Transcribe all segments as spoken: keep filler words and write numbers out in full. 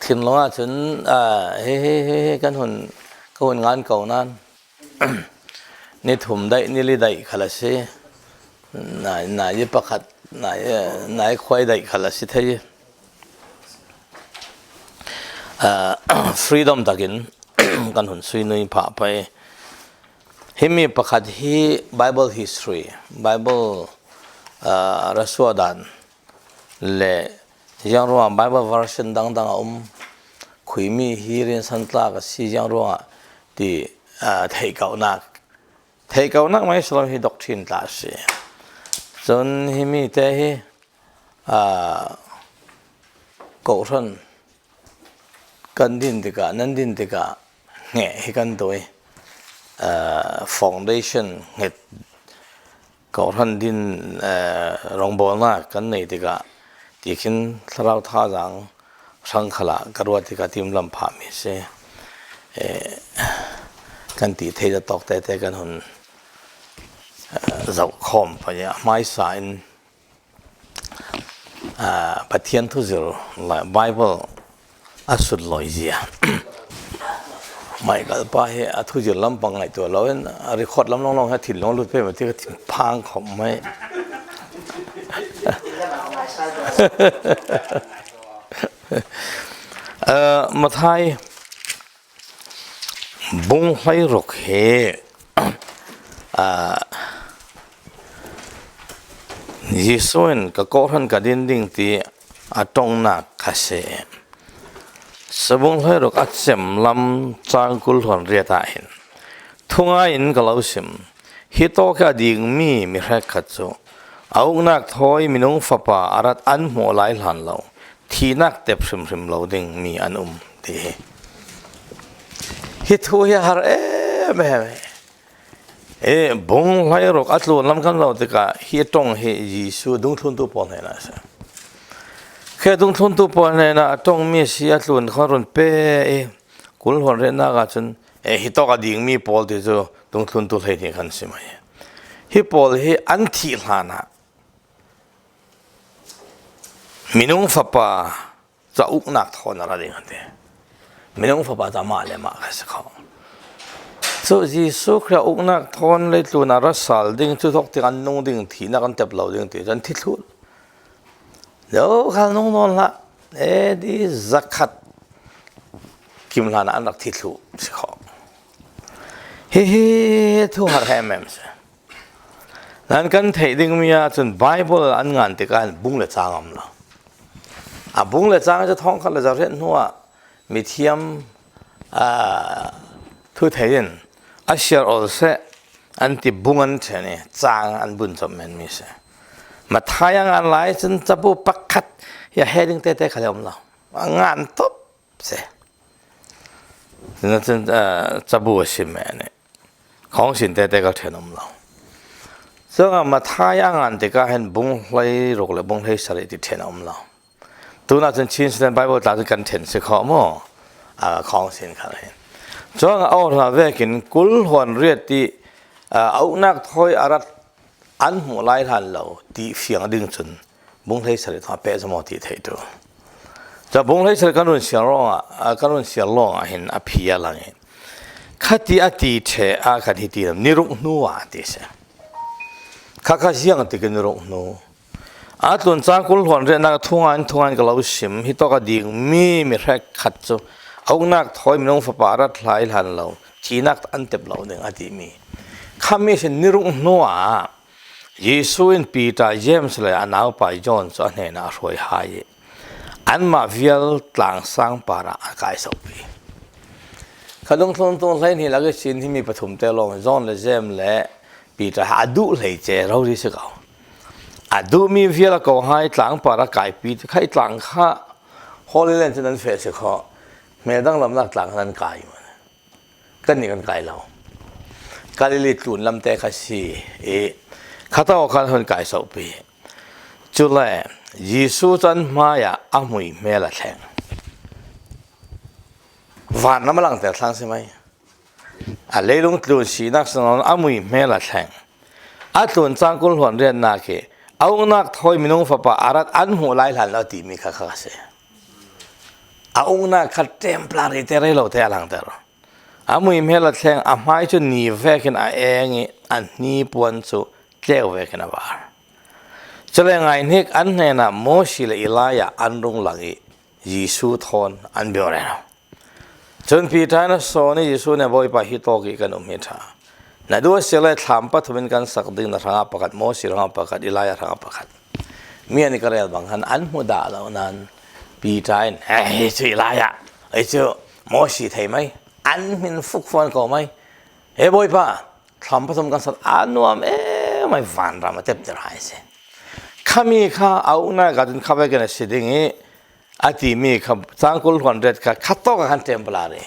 Kin lawng ah cun, aa, hi, hi, hi, hi, kan hun, ka hun ngan ko nan. Ni thum daih, ni li daih khal a si. Nai, nai pakhat, nai, nai khuai daih khal a si thei. Aa, freedom takin kan hun sui nui phah pei. Himi pakhat hi Bible history, Bible, aa, ra suah dan le ziang ruangah Bible version dangdang a um, khuimi hi rinsan tlak a si ziang ruangah ti, aa, theihkauhnak, theihkauhnak mai si lo hi doctrine tla a si. Cun himi te hi, aa, kohhran kan din tikah, nan din tikah hnge hi kan dawi, aa, foundation hnget kohhran din, aa, rawngbawlnak kan nei tikah, tikhin Thlarau thazaang hrang khalah ka ruat tikah timlam phahmi a si. Ee, kan ti thei zatawk tete kan hun, aa, zoh khawm pei a, hmaisa in, aa, Pathian thuzir le Bible a sut lawizia. Michael pa hi a thuzir lampang ngaihtuah loin a record lam lawnglawng hi a thinlung a lut pei maw ti ka thinphang khawm mai. Aa, Matthai bung hleiruk hi, aa, Jesuh in ka kohhran ka din ding ti a ṭongnak kha si. Sabung hleiruk a cem lam cang kul hluan riat ah hin, thungai in ka lo sim, hi tawk a dingmi mi hrekkhat cu a uknak thawi minung fapa a rat an hmuh lai hlan lo, thihnak tep hrimhrim lo ding mi an um, ti hi. Hi thu hi a har em em. E, bung hleiruk a tlun lam kan zoh tikah hi a ṭong hi Jesuh dungthluntu pawl hnenah a si. Khe dungthluntu pawl hnenah a ṭongmi a si, a tlun kha run pe i, kul hluan riatnak ah cun, e, hi tawk a dingmi pawl ti cu dungthluntu hleihnih kan si mai. Hi pawl hi an thih hlanah minung fapa cu a uknak thawn a ra ding a ti. Minung fapa cu amah le amah kha si kho. Cu Jesuh Khrih a uknak thawn leitlun a ra sal ding, cu thawk tiang an nung ding, thihnak an tep lo ding ti cu an thi thluh. Zokhal nung nawn hlah, A D zakhat kim hlanah an rak thi thluh si kho. Hihi thu har hemhem si. Nan kan theih dingmi ah cun Bible an ngan tikah hin bung le cang a um lo. A bung le cang cu thawngkhat le zahriat hnuah mithiam, aa, thu thei in a siar ol seh an ti, bung an ṭhen i cang an bun cawmh menmi si. Matthai a ngan lai cun cabu pakhat hi a he ding tete khal a um lo. A ngan top si. Cun, aa, cabu a si men i khawngsin tete kha ṭhen a um lo. Cuangah Matthai a ngan tikah hin bung hleiruk le bung hleisarih ti ṭhen a um lo. Tunah cun Chin Standard Bible tla cu kan ṭhen si kho maw? Aa, khawngsin khal hin. Cuangah a aw hna vekin kul hluan riat ti, aa, a uknak thawi a rat an hmuh lai hlan lo ti fiang ding cun bung hleisarih thawng a pehzom aw ti theih tu. Cun bung hleisarih kan run siar lawngah, aa, kan run siar lawngah hin a phi a lang i, khati a ti ṭheh ah khan hiti lam, ni ruk hnu ah a ti si. Kha kha ziang tikin ni ruk hnu. A tlun cang kul hluan riatnak thungai in, thungai in ka lo sim, hi tawk a dingmi mi hrekkhat cu a uknak thawi minung fapa a rat lai hlan lo, thihnak an tep lo ding a timi. Khami sin ni ruk hnuah Jesuh in Peter, James le a naupa John cu a hnenah a hruai hai i anmah vial tlang sang parah a kai sauhpi. Kha dungthluntu hleihnih lak ihsin himi pathum te lawng, John le James le Peter hi a duh hleice rori si ko. A duhmi vial a ko hai tlang par a kaipi, kha i tlang kha Holy Land cun an feh si kho. Hmel danglamnak tlang khan an kai. Kannih kan kai lo. Galilee tlun lamte kha si i, kha tawk khan hun kai sauhpi. Cule Jesuh cu an hmaiah a hmui hmel a thleng. Vanram a langter thlang si mai. A leilung tlun sinak si nawn a hmui hmel a thleng. A tlun cang kul hluan riatnak i a uknak thawi minung fapa a rat an hmuh lai hlan lo timi kha kha a si. a ukna kha temporary te, rei lo te a langter. A muimhel a thleng, a hmai chu ni vekin a eng i, a hnipuan chu tleu vekin a var. Chule ngaihnik, an hnenah Mosi le Elijah an rung lang i, Jesu thawn an biang reng lo. Chun Peter in a sawn i, Jesu nih, "Bawipa, hi tawk i kan um hi ṭha. Na duh a si le thlam pathum in kan sak ding, na hrangah pakhat, Mosi hrangah pakhat, Elijah hrangah pakhat." Mi an i ka rel bang khan an hmu dah lo nan, Peter in, "Eh, hi chu Elijah, hi chu Mosi thei mai, an hmin fuk fawn ko mai. He Bawipa, thlam pathum kan sak, a nuam em mai, vanram a tepter hai si." Khami kha a ukna kha tun kha vekin a si ding i, a timi kha, chang kul hluan riat kha, kha tawk a khan temporary.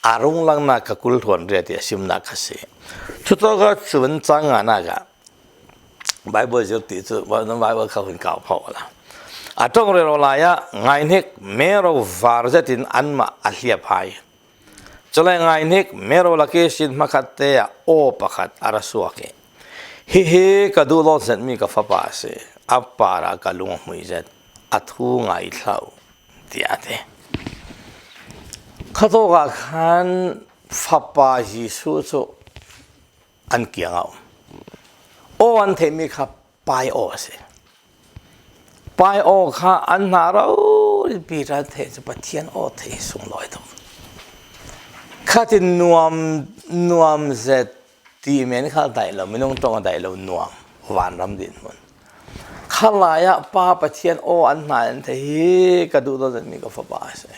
A rung langna kha kul hluan riat i a simna kha si. Chu tawk a chun chang ngana kha, Bible zir ti chu, Bible kha hun kau pho la. A ṭawng rero lai ah, ngaihnik, mero var zetin anmah a hliap hai. Chule ngaihnik, mero lak i sin hmakhatte ah aw pakhat a ra suak i, "Hihi ka duhdawt zetmi ka Fapa a si, a parah ka lung a hmui zet, a thu ngaithla u," tiah a ti. Kha tawkah khan Fapa Jesu chu an kiangah a um. Aw an theihmi kha Pa aw a si. Pa aw kha an hna rori Peter theih chu Pathian aw theih sunglawi tuk. Khatin nuam, nuam zet ti men kha daih lo, minung ṭawng a daih lo nuam, vanram dinhmun. Kha lai ah Pa Pathian aw an hna an theih, "Hi ka duhdawt zetmi ka Fapa a si,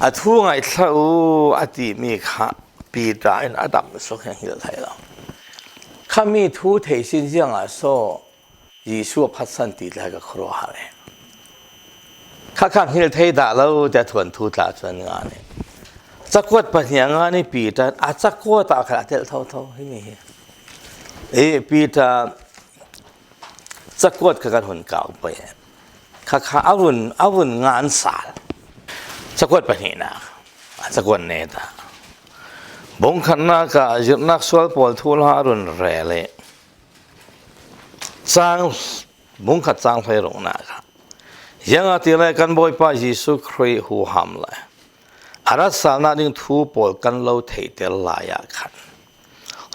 a thu ngaithla u," a timi kha Peter in a dam suk hian hngilh thei lo. Khami thu thei sin ziangah saw Jesu a phatsan ti tla ka khuaruahhar e. Kha kha hngilh thei dah lo, tia thuanthu tla chuan ngan i. Cakuat pahnih a ngan i Peter, a cakuat ah khan a telh thotho, himi hi. E, Peter, cakuat kha kan hun kau pawh e. Kha kha a vun, a vun ngan sal. Cakuat pahnihna, a cakuat neta. Bung khatna kha zirhnak sual pawl thu hla a run rel i. Chang, bung khat chang hleirukna kha. Ziangahtile kan Bawipa Jesu Khrih huham le a ratsalna ding thu pawl kan lo theihtel lai ah khan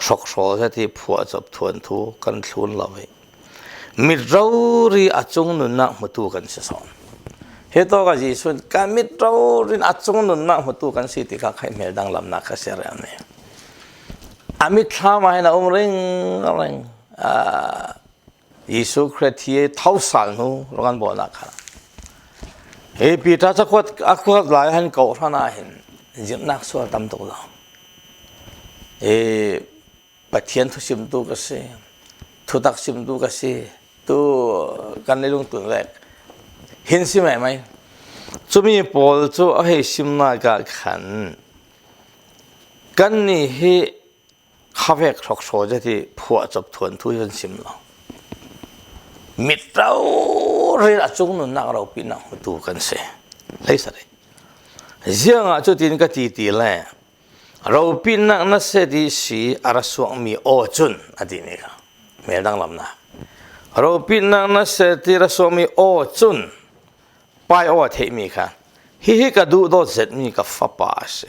hrawkhawl zet i phuahchawp thuanthu kan thlun lo i, mit rori a chung nunnak hmutu kan si sawn. Hi tawka Jesu in, "Ka mit rori in a chung nunnak hmutu kan si," ti kha khai hmel danglamna kha si reng ni. A mitthlam ah hin a um ringring. A, Jesu Khrih thi thosal hnu rawng an bawlnak kha. Hi Peter cakuat a kuat lai han kohhran ah hin zirhnak sual tam tuk lo. Hi Pathian thusimtu ka si, thutak simtu ka si, tu kan leilung tun vek hin si mai mai. Chumi pawl chu a hei simnak ah khan kanni hi khavek hrawkhawl zet i phuahchawp thuanthu hi kan sim lo. Mit rori in a chung nunnak ropinak hmutu kan si. Hleisa rih. Ziangah chutin ka ti ti le, ropinak nasia di si a ra suakmi aw chun, a timi kha hmel danglamna. Ropinak nasia di ra suakmi aw chun, Pa aw a theihmi kha, "Hihi ka duhdawt zetmi ka Fapa a si,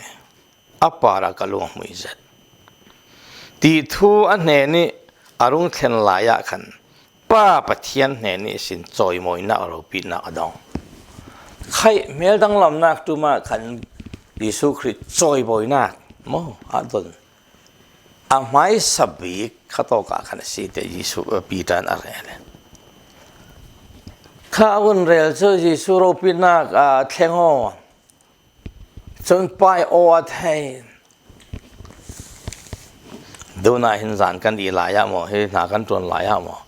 a parah ka lung a hmui zet," ti thu a hnen i a rung thlen lai ah khan Pa Pathian hnen i sin chawimawinak, ropinak a dawng. Khai hmel danglamnak ṭum ah khan Jesu Khrih chawimawinak maw a dawn. A hmaisa bik kha tawkah khan a si, tia Jesu, Peter in a rel. Kha a vun rel chu Jesu ropinak a thleng aw. Chun Pa aw a thei. Tunah hin zan kan dih lai ah maw, hi hna kan ṭuan lai ah maw,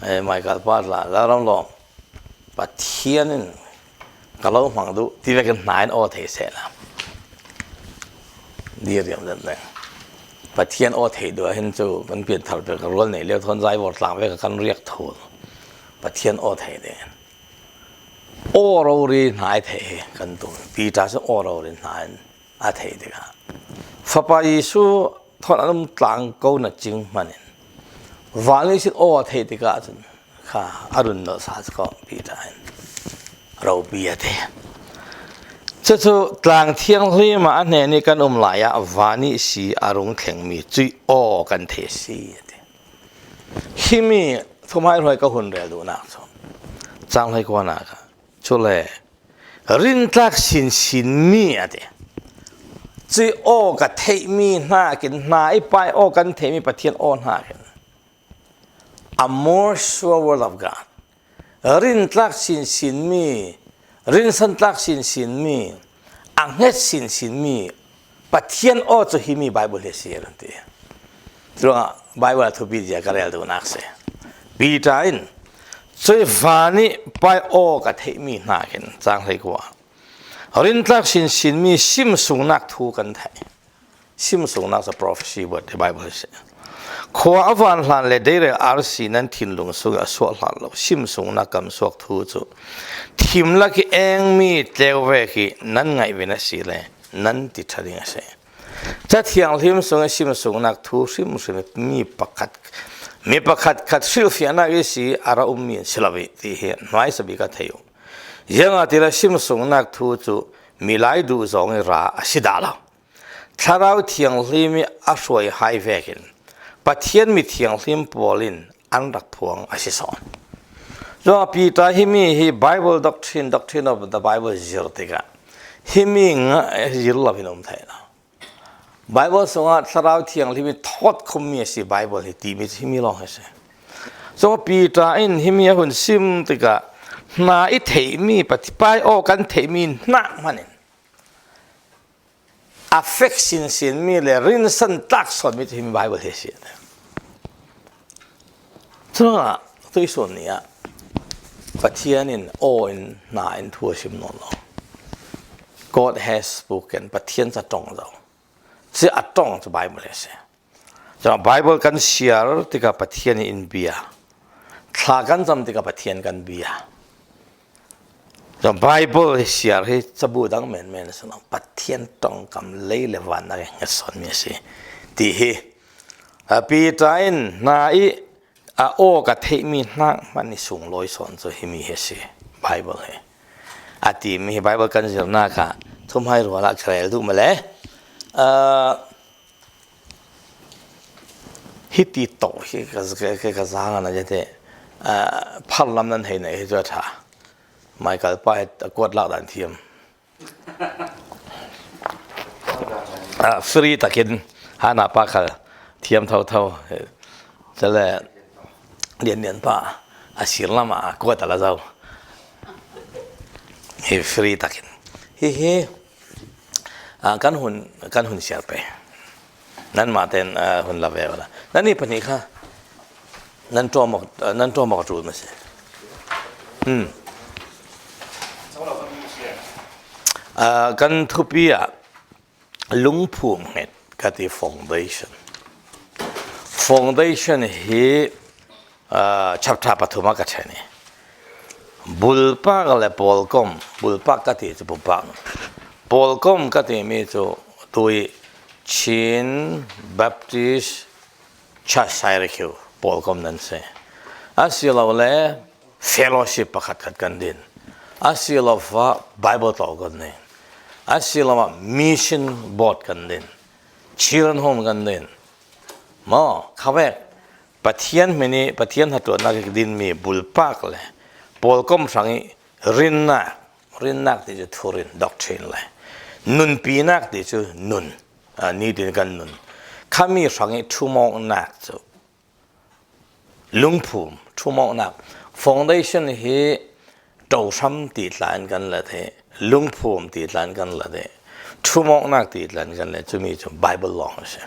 eh, Michael pa tla, Lalramlawm, Pathian in ka lo hmang duh ti vekin hna in aw thei sehla. Diriam den deng. Pathian aw thei duh ah hin chu kan pian thar pek ka rual nei lio thawn zaivawr tlang vek kan riak thul. Pathian aw thei ding. Aw rori hna i theih hi kan tum. Peter chu aw rori hna in a theih tikah, Fapa Jesu thawn an um tlang ko na cing hmanin, vanlei sin aw a theih tikah cun kha a run nolh sa kawm Peter in ropi a ti. Cucu tlang thianghlim ah a hnen ih kan um lai ah van ihsi a rung thlengmi cuih aw kan thei a si, a ti. Himi thuhmaihruai ka hun rel duhnak cu cang hleikuanak ah, cule rintlak sinsinmi, a ti. Cuih aw ka theihmi hnakin, hna ih pai aw kan theihmi Pathian aw hnakin, a more sure word of God. Rintlak sinsinmi, rinsantlak sinsinmi, a hnget sinsinmi Pathian aw cu himi Baibal hi a si, a ti. Curuangah Baibal a thupi zia ka rel duhnak si. Piter in cuih van ih pai aw ka theihmi hnakin, cang hleikua, rintlak sinsinmi simsungnak thu kan theih. Simsungnak cu prophecy word hi Baibal hi si. Khua a van hlan le deirel arsi nan thinlung sungah a suah hlan lo simsungnak kamsuak thu cu thim lak ih engmi tleu vek ih nan ngaih ve asile nan ti ṭha ding a si. Ca thianghlim sungih simsungnak thu hrimhrim ih mi pakhat, mi pakhatkhat hrilhfiahnak ihsi a ra ummi an si lo ih, ti hi hnuaisabik a thei uh. Ziangahtile simsungnak thu cu milai duhzawng ih ra a si dah lo. Thlarau Thianghlim ih a hruai hai vekin Pathian mi thianghlim pawl in an rak phuang a si sawn. Cuah Piter himi hi Bible doctrine, doctrine of the Bible zir tikah himi ngah zir lo hin um thei lo. Bible sungah Thlarau Thianghlim ih thawt khummi a si Bible hi timi cu himi lawng hi a si. Cuah Piter in himi a hun sim tikah hna ih theihmi, Pathian pai aw kan theihmi hnak hman in a fek sinsinmi le rinsan tlak sawnmi cu himi Bible hi a si. Curuangah tuihsun ni ah Pathian in aw in hna in thu a sim nawn lo. God has spoken, Pathian cu a ṭong zo. Cu a ṭong cu Bible hi a si. Curuangah Bible kan siar tikah Pathian in in bia. Thla kan cam tikah Pathian kan bia. Curuangah Bible hi siar hi cabu dang menmen a si lo. Pathian ṭongkam lei le van nak ih hnget sawnmi a si, ti hi. A Piter in hna ih a aw ka theihmi hnak hman ih sunglawi sawn cu himi hi a si, Bible hi, a timi hi Bible kan zirnak ah thuhmaihruai ah ka rel duh mah le, aa, hiti tawh hi ka, ka, ka, ka zang a na zate, aa, pharlam nan hei na hi cu a ṭha. Michael pa hi a kuat lak dan thiam. Ah, free takin hana pa khal thiam thotho. Cale Lian Lian pa a sir lamah a kuat a la zo. Hi free takin. Hi hi, ah, kan hun, kan hun siar pei. Nanmah tein, ah, hun la ve awla. Nannih pahnih kha nan ṭuam aw, nan ṭuam aw ka ṭul maw si? Hmm. Ah, kan thupi ah lungphum hnget ka ti, foundation. Foundation hi, ah, chapter pathum ah ka ṭhen ih, bulpak le pawlkom, bulpak ka ti cu pumpak, pawlkom ka timi cu tui Chin Baptist Church Syracuse pawlkom nan si. Asilole fellowship pakhatkhat kan din. Asilova Bible tlawh kan din. Asilova mission board kan din. Children home kan din. Maw, khavek Pathian hmin ih Pathian hnaṭuannak ih dinmi bulpak le pawlkom hrangih rinnak, rinnak ti cu thurin, doctrine le nunpinak ti cu nun, aa, nitin kan nun. Khami hrangih ṭhumawknak cu lungphum, ṭhumawknak. Foundation hi ṭohram ti tla in kan let ih, lungphum ti tla in kan let ih, ṭhumawknak ti tla in kan let, cumi cu Bible lawng a si.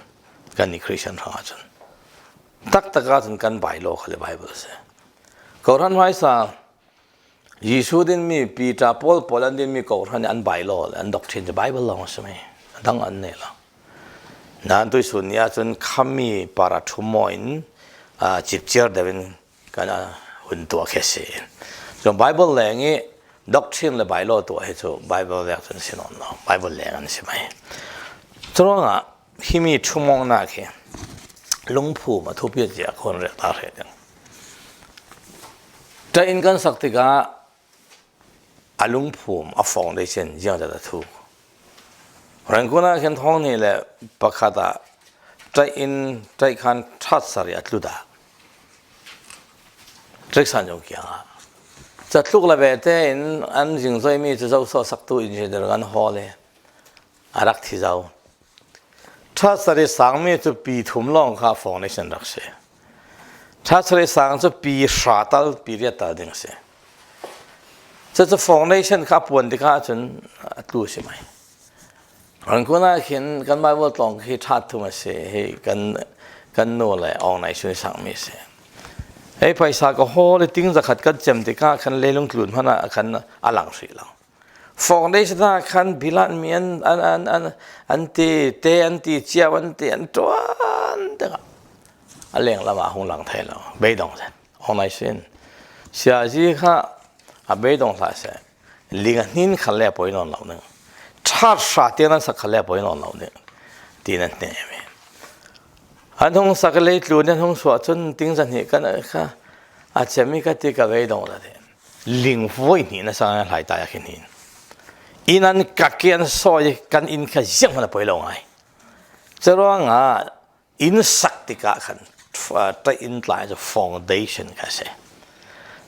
Kannih Christian hrangah cun taktak ah cun kan bylaw khal hi Bible a si. Kohhran hmaisa Jesuh dinmi, Piter, Paul pawl an dinmi kohhran ih an bylaw le an doctrine cu Bible lawng a si mi. A dang an nei lo. Nain tuihsun ni ahcun khami para ṭhumawk in, aa, cipciar deuh in kan, aa, hun tuah khi a si. Cun Bible leng ih doctrine le bylaw tuah hi cu Bible vek cun si nawn lo. Bible leng an si mai. Curuangah himi ṭhumawknak hi lungphum a thupi a ziak hun rel ta hrih ding. Ṭah in kan sak tikah a lungphum, a foundation ziangzat a thuk. Rengkuna khin thawng hnih le pakhat ah ṭaih in, ṭaih khan ṭhat sarih a tlu dah. Ṭaih san zong kiangah. Ca tluk la ve tein an zingzoi mi cu zo sawhsaktu engineer kan hawl i a rak thi zo. Ṭhat sarih sang mi cu pi thum lawng kha foundation rak si. Ṭhat sarih sang cu pi hra tal, pi riat tal ding si. Cucu foundation kha a puan tikah cun a tlu si mai. Rengkuna khin kan Bible tlawng khi ṭhat thum a si. Hei kan, kan nu le Aung Naing Soe sang mi si. Hei paisa ka hawl i ting zakhat kan cem tikah khan leilung tlun hmanh ah khan a lang hrih lo. Foundation ah khan bilat mi an, an, an, an, an ti, te an ti, ciau an ti, an ṭuan tikah a lenglam ah hung lang thei lo. Beidong zen. Aung Naing Soe in siazi kha a beidong hlah seh. Ling a hnin khal le a poi nawn lo ning. Ṭhat hra tiang an sak khal le a poi nawn lo ning. Ti nan hnem i. An hung sak i leitlun an hung suah cun ting zahnih kan kha a cem i ka ti ka beidong la dih. Ling voi hnih na sang an hlai tai a khi hnin. Inn an kak i an sawi kan inn kha zianghman a poi lo ngai. Curuangah inn sak tikah khan ṭa-, ṭaih in tlai cu foundation kha si.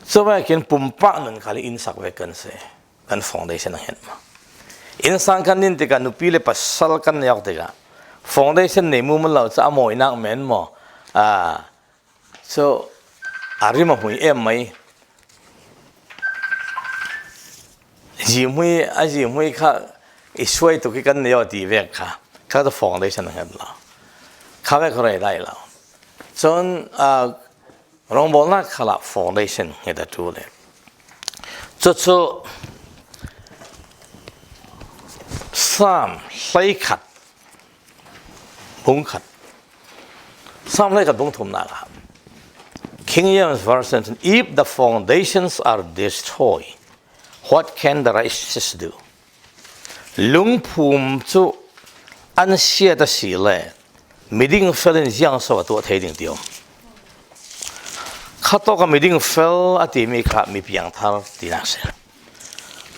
Cuvekin pumpak nun khal inn sak vek kan si. Kan foundation a hngilh maw? Inn sang kan din tikah nupi le pasal kan nei awk tikah foundation nei mumun lo cu a mawinak men maw? Aa, cu a rim a hmui em mai. Zihmui, a zihmui kha i suai tuk i kan nei aw ti vek kha, kha cu foundation a hngilh lo. Kha vek rei dai lo. Cun, aa, rawngbawlnak khalah foundation hi ta tu le. Cucu Psalm hleikhat bung khat. Psalm hleikhat bung thumnak ah King James Version, "If the foundations are destroyed, what can the righteous do?" Lungphum cu an siat a si le miding fel in ziang so a tuah thei ding ti um. Khatawk a miding fel a timi kha mi piangthar tinak si.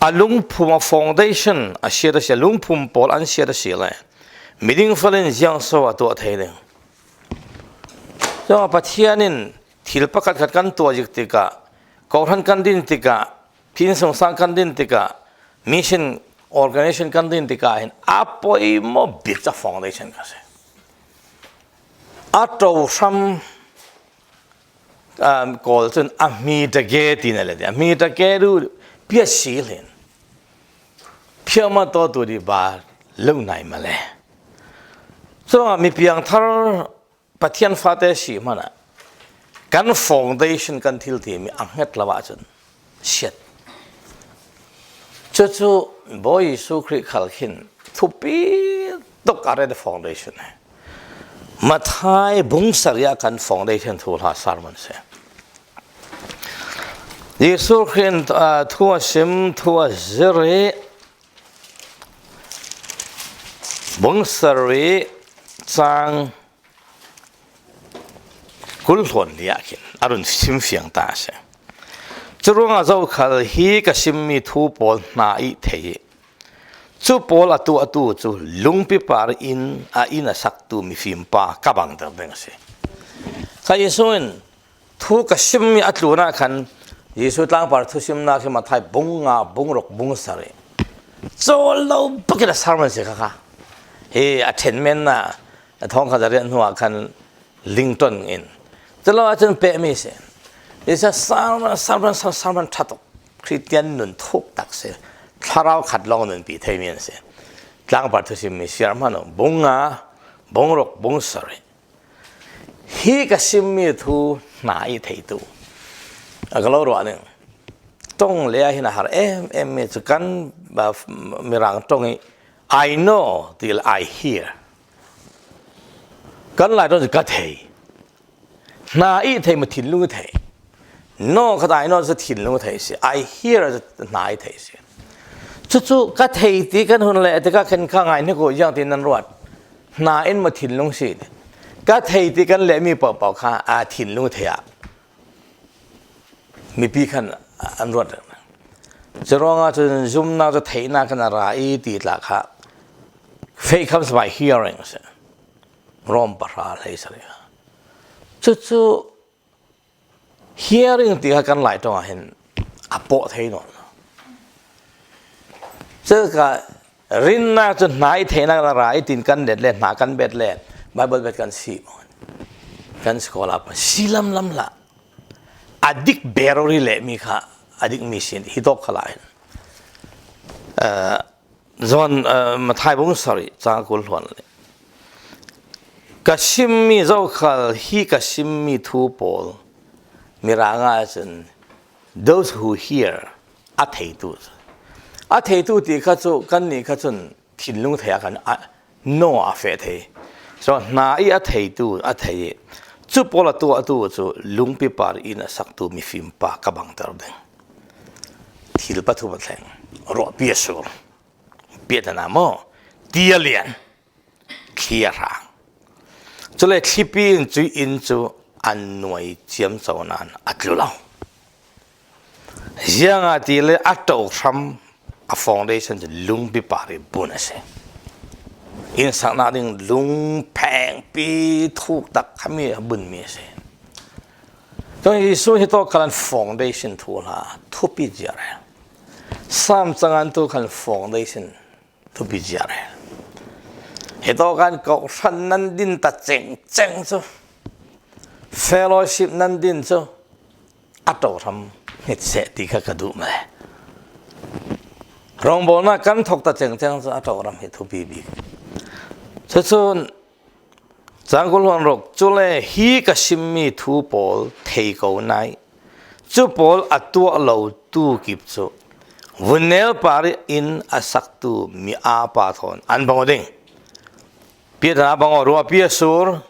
A lungphum a foundation a siat a si, a lungphum pawl an siat a si le miding fel in ziang so a tuah thei ding. Cun Pathian in thil pakhat khat kan tuah zik tikah, kawhhran kan din tikah, Phin sungsang kan din tikah, mission organization kan din tikah hin a poimaw bik ca foundation kha si. A ṭo hram, um, kawl cun a hmi ṭage ti na le ti, a hmi ṭage ru pi a si hlin. Phiama tawtu di ba lo nai ma le. Curuangah mi piangthar Pathian fate si hmanh ah kan foundation kan thil timi a hnget lo ahcun siat. Cucu Bawi Jesuh Khrih khal khin thupi tuk a ret foundation hi. Matthai bung sarih ah kan foundation thuhla sermon si. Jesuh Khrih in, ah, thu a sim, thu a zir i bung sarih cang kul hluan li ah khin a run simfiang ta a si. Curuangah zokhal hi ka simmi thu pawl hna i thei i cu pawl a tuahtu cu lungpi par in a inn a saktu mifim pa ka bangter ding a si. Kha Jesuh in thu ka simmi a tlun ah khan Jesuh tlangpar thusimnak hi Matthai bung nga, bung ruk, bung sarih. Cawl lo bakin a sermon si kha kha. Hi a ṭhenmennak a thawngkhat zariat hnu ah khan Lincoln in. Culo ahcun pehmi si. Jesuh sermon, sermon, sermon ṭha tuk. Khristian nun thuk tak si. Thlarau khat lawng nunpi theimi an si. Tlangpar thusimmi siar hmanh uh. Bung nga, bung ruk, bung sarih. Hi ka simmi thu hna i theitu a ka lo ruah ning. Ṭong le ah hin a har em em mi cu kan, ah, Mirang ṭong i "I know" ti le "I hear". Kan Lai ṭong cu "Ka thei". Hna i thei maw, thinlung i thei? No kha, "I know" cu thinlung thei si, "I hear" cu hna i thei si. Cucu "Ka thei" ti kan hun leh tikah khin kha ngai hnik uh, ziang ti nan ruat? Hna in maw thinlung si? "Ka thei" ti kan lehmi paohpaoh kha, aa, thinlung thei ah mipi khan an ruat. Curuangah cun zumnak cu theihnak in a ra i ti tla kha faith comes by hearing a si. Rom pahra hleisarih kha. Cucu hearing ti kha kan Lai ṭong ah hin a pawh thei nawn lo. Cuka rinnak cu hna i theihnak in a ra i tin kan let le hna kan bet le Bible bet kan si maw? Kan scholar pa si lamlam hlah. A dik berori le mi kha a dik mi sin hi tawk khalah hin. John, uh, Mathai bung sarih cang kul hluan le. Ka simmi zokhal hi ka simmi thu pawl Mirang ah cun those who hear, a theitu. A theitu ti kha cu kannih kha cun thinlung thei ah kan, a, no a feh thei. So hna i a theitu a thei i cu pawl a tuahtu cu lungpi par in a saktu mifim pa ka bangter ding. Thil pathum a thleng. Ruahpi a sur. Piatana maw? Ti a lian. Thli a hrang. Cule thlipi in cuih in cu an nuai ciamco nain a tlu lo. Ziangahtile a ṭohram a foundation cu lungpi par i bun a si. Innsaknak ding lungphengpi thuk tak khami a bunmi a si. Cun Jesuh hi tawk khalan foundation thu hla thupi zia rel. Sam cangan tu khan foundation thupi zia rel. Hi tawk kan kohhran nan din ta cengceng cu fellowship nan din cu a ṭohram hnit seh ti kha ka duh mah. Rawngbawlnak kan thok ta cengceng cu a ṭohram hi thupi bik. Cucun Cang kul hluan ruk, cule hi ka simmi thu pawl thei ko nai. Cu pawl a tuah lo tu kip cu vunnel par in a saktu mi a pa thawn an bang aw ding. Piatana bang aw, ruahpi a sur,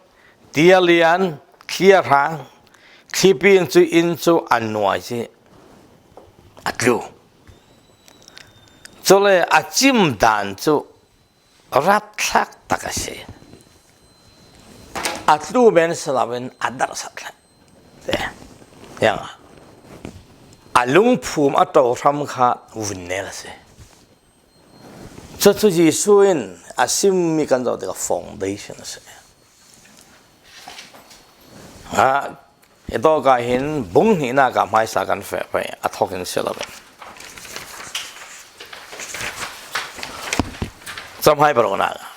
ti a lian, thli a hrang, thlipi in cu in cu an nuai si a tlu. Cule a cim dan cu rapthlak tak a si. A tlu men si loin a darhsak hlah. Tiang a lungphum a ṭohram kha vunnel a si. Cucu Jesuh in a simmi kan zoh tikah foundation a si. Ah, Hi tawk ah hin bung hnihnak ah hmaisa kan feh pei, a thawk in si lo. Cahmai paruknak ah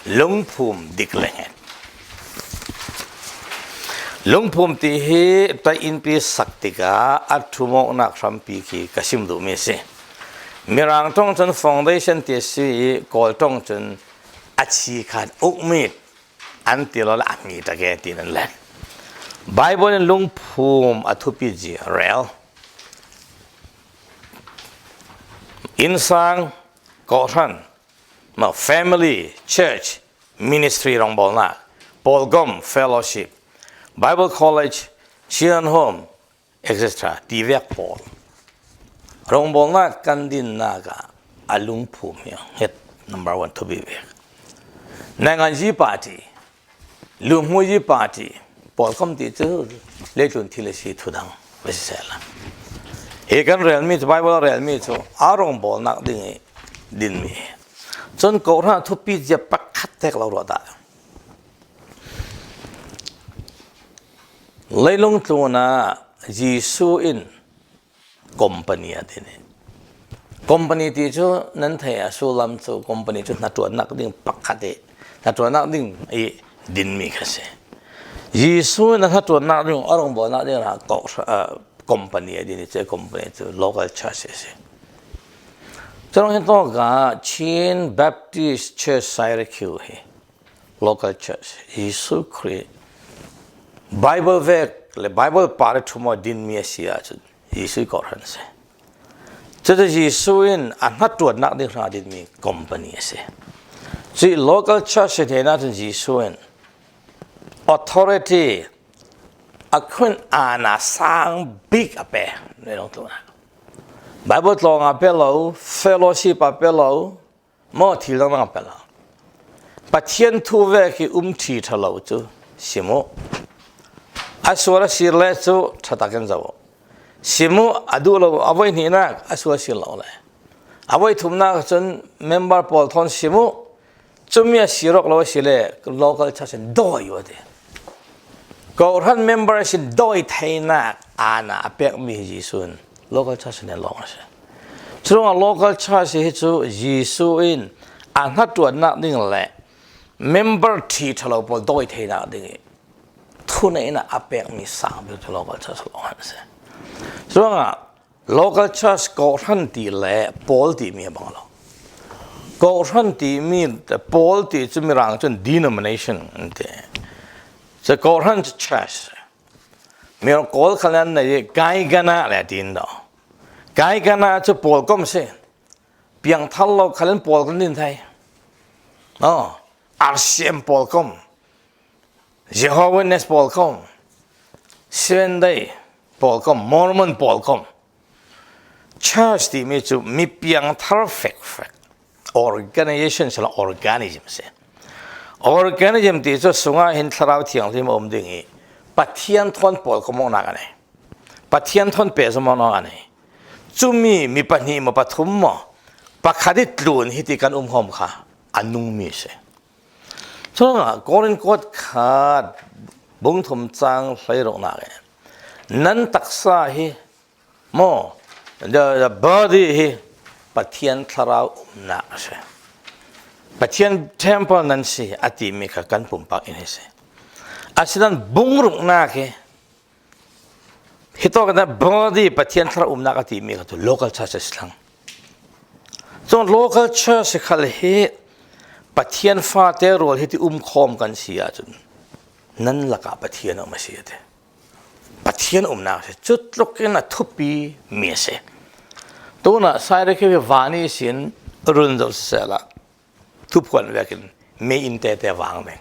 lungphum dik le hnget. Lungphum ti hi ṭai inpi sak tikah a ṭhumawknak hrampi khi ka sim duhmi a si. Mirang ṭong cun foundation ti a si i Kawl ṭong cun a chi khan ukmit an ti lo le a hmi ṭak e tiin an len. Bible in lungphum a thupi zia rel. Innsang, kohhran, ma family, church, ministry rawngbawlnak, pawlgawm, fellowship, Bible college, children home, et cetera ti vek pawl. Rawngbawlnak kan dinnak ah a lungphum hi a hnget number one thupi vek. Nainganzi party, luhmuizi party, pawlkom ti cu leitlun thil a si, thudang va si sehla. Hi kan relmi cu, Bible a relmi cu a rawngbawlnak ding i dinmi. Cun kohhran thupi zia pakhat tek lo ruah ta. Leilung tlunah Jesuh in company a din i, company ti cu nan thei a sullam cu company cu hnaṭuannak ding pakhat i hnaṭuannak ding i dinmi kha si. Jesuh in a hnaṭuannak ding, a rawngbawlnak ding ah company a din i, cu company cu local church a si. Curuang hi tawk ah Chin Baptist Church Syracuse hi local church, Jesuh Khrih Bible vek le Bible par i ṭhum aw dinmi a si ahcun Jesuh kohhran a si. Cucu Jesuh in a hnaṭuannak ding hrang a dinmi company a si. Cuih local church hi hnenah cun Jesuh in authority, a khun aana sang bik a pe. Bible tlawng a pe lo, fellowship a pe lo, maw thil dangdang a pe lo. Pathian thu vek hi um ṭhi ṭha lo cu sim u. A sual a sir le cu ṭha takin zoh u. sim uh, a duh lo, a voi hnihnak a sual sin lo le. A voi thumnak cun member pawl thawn sim uh, cumi a sir awk lo a si le local church in dawi uh a ti. Kawhhran member sin dawi theinak aana a pekmi hi Jesuh in local church nen lawng a si. Curuangah local church hi cu Jesuh in a hnaṭuannak ding le member ṭhi ṭhalo pawl dawi theinak ding i thuneihnak a pekmi sang bik cu local church lawng a si. Curuangah local church kawhhran ti le pawl timi a bang lo. Kawhhran timi pawl ti cu Mirang cun denomination an ti. Cu kawhhran cu church. Mirang kawl khal an nei i kaikana le a ti an do. Kaikana cu pawlkom si. Piangthar lo khal in pawl kan din thei. Oh, R C M pawlkom. Jehovah Witness pawlkom, Seventh Day pawlkom, Mormon pawlkom. Church timi cu mi piangthar fekfek, organization si lo, organism si. Organism ti cu sungah hin Thlarau Thianghlim a um ding i Pathian thawn pawlkom awknak a nei. Pathian thawn pehzom awknak a nei. Cumi mi pahnih maw, pathum maw, pakhat i tlun hi ti kan umkhawm kha a nungmi si. Curuangah Korin kuat khat bung thum cang hleiruknak in nan taksa hi maw, the, the body hi Pathian Thlarau umnak a si. Pathian temple nan si a timi kha kan pumpak in hi si. Asinan bung ruknak hi Hitawk in body Pathian Thlarau umnak a timi kha cu local church a si thlang. Cun local church khal hi Pathian fate rual hi ti umkhawm kan si ahcun nan lakah Pathian a um a si a ti. Pathian umnak a si. Cutluk in a thupi mi a si. Tunah Sairakhiu hi vani sin run zo sisehla thuphuan vekin mei in tete vang ding.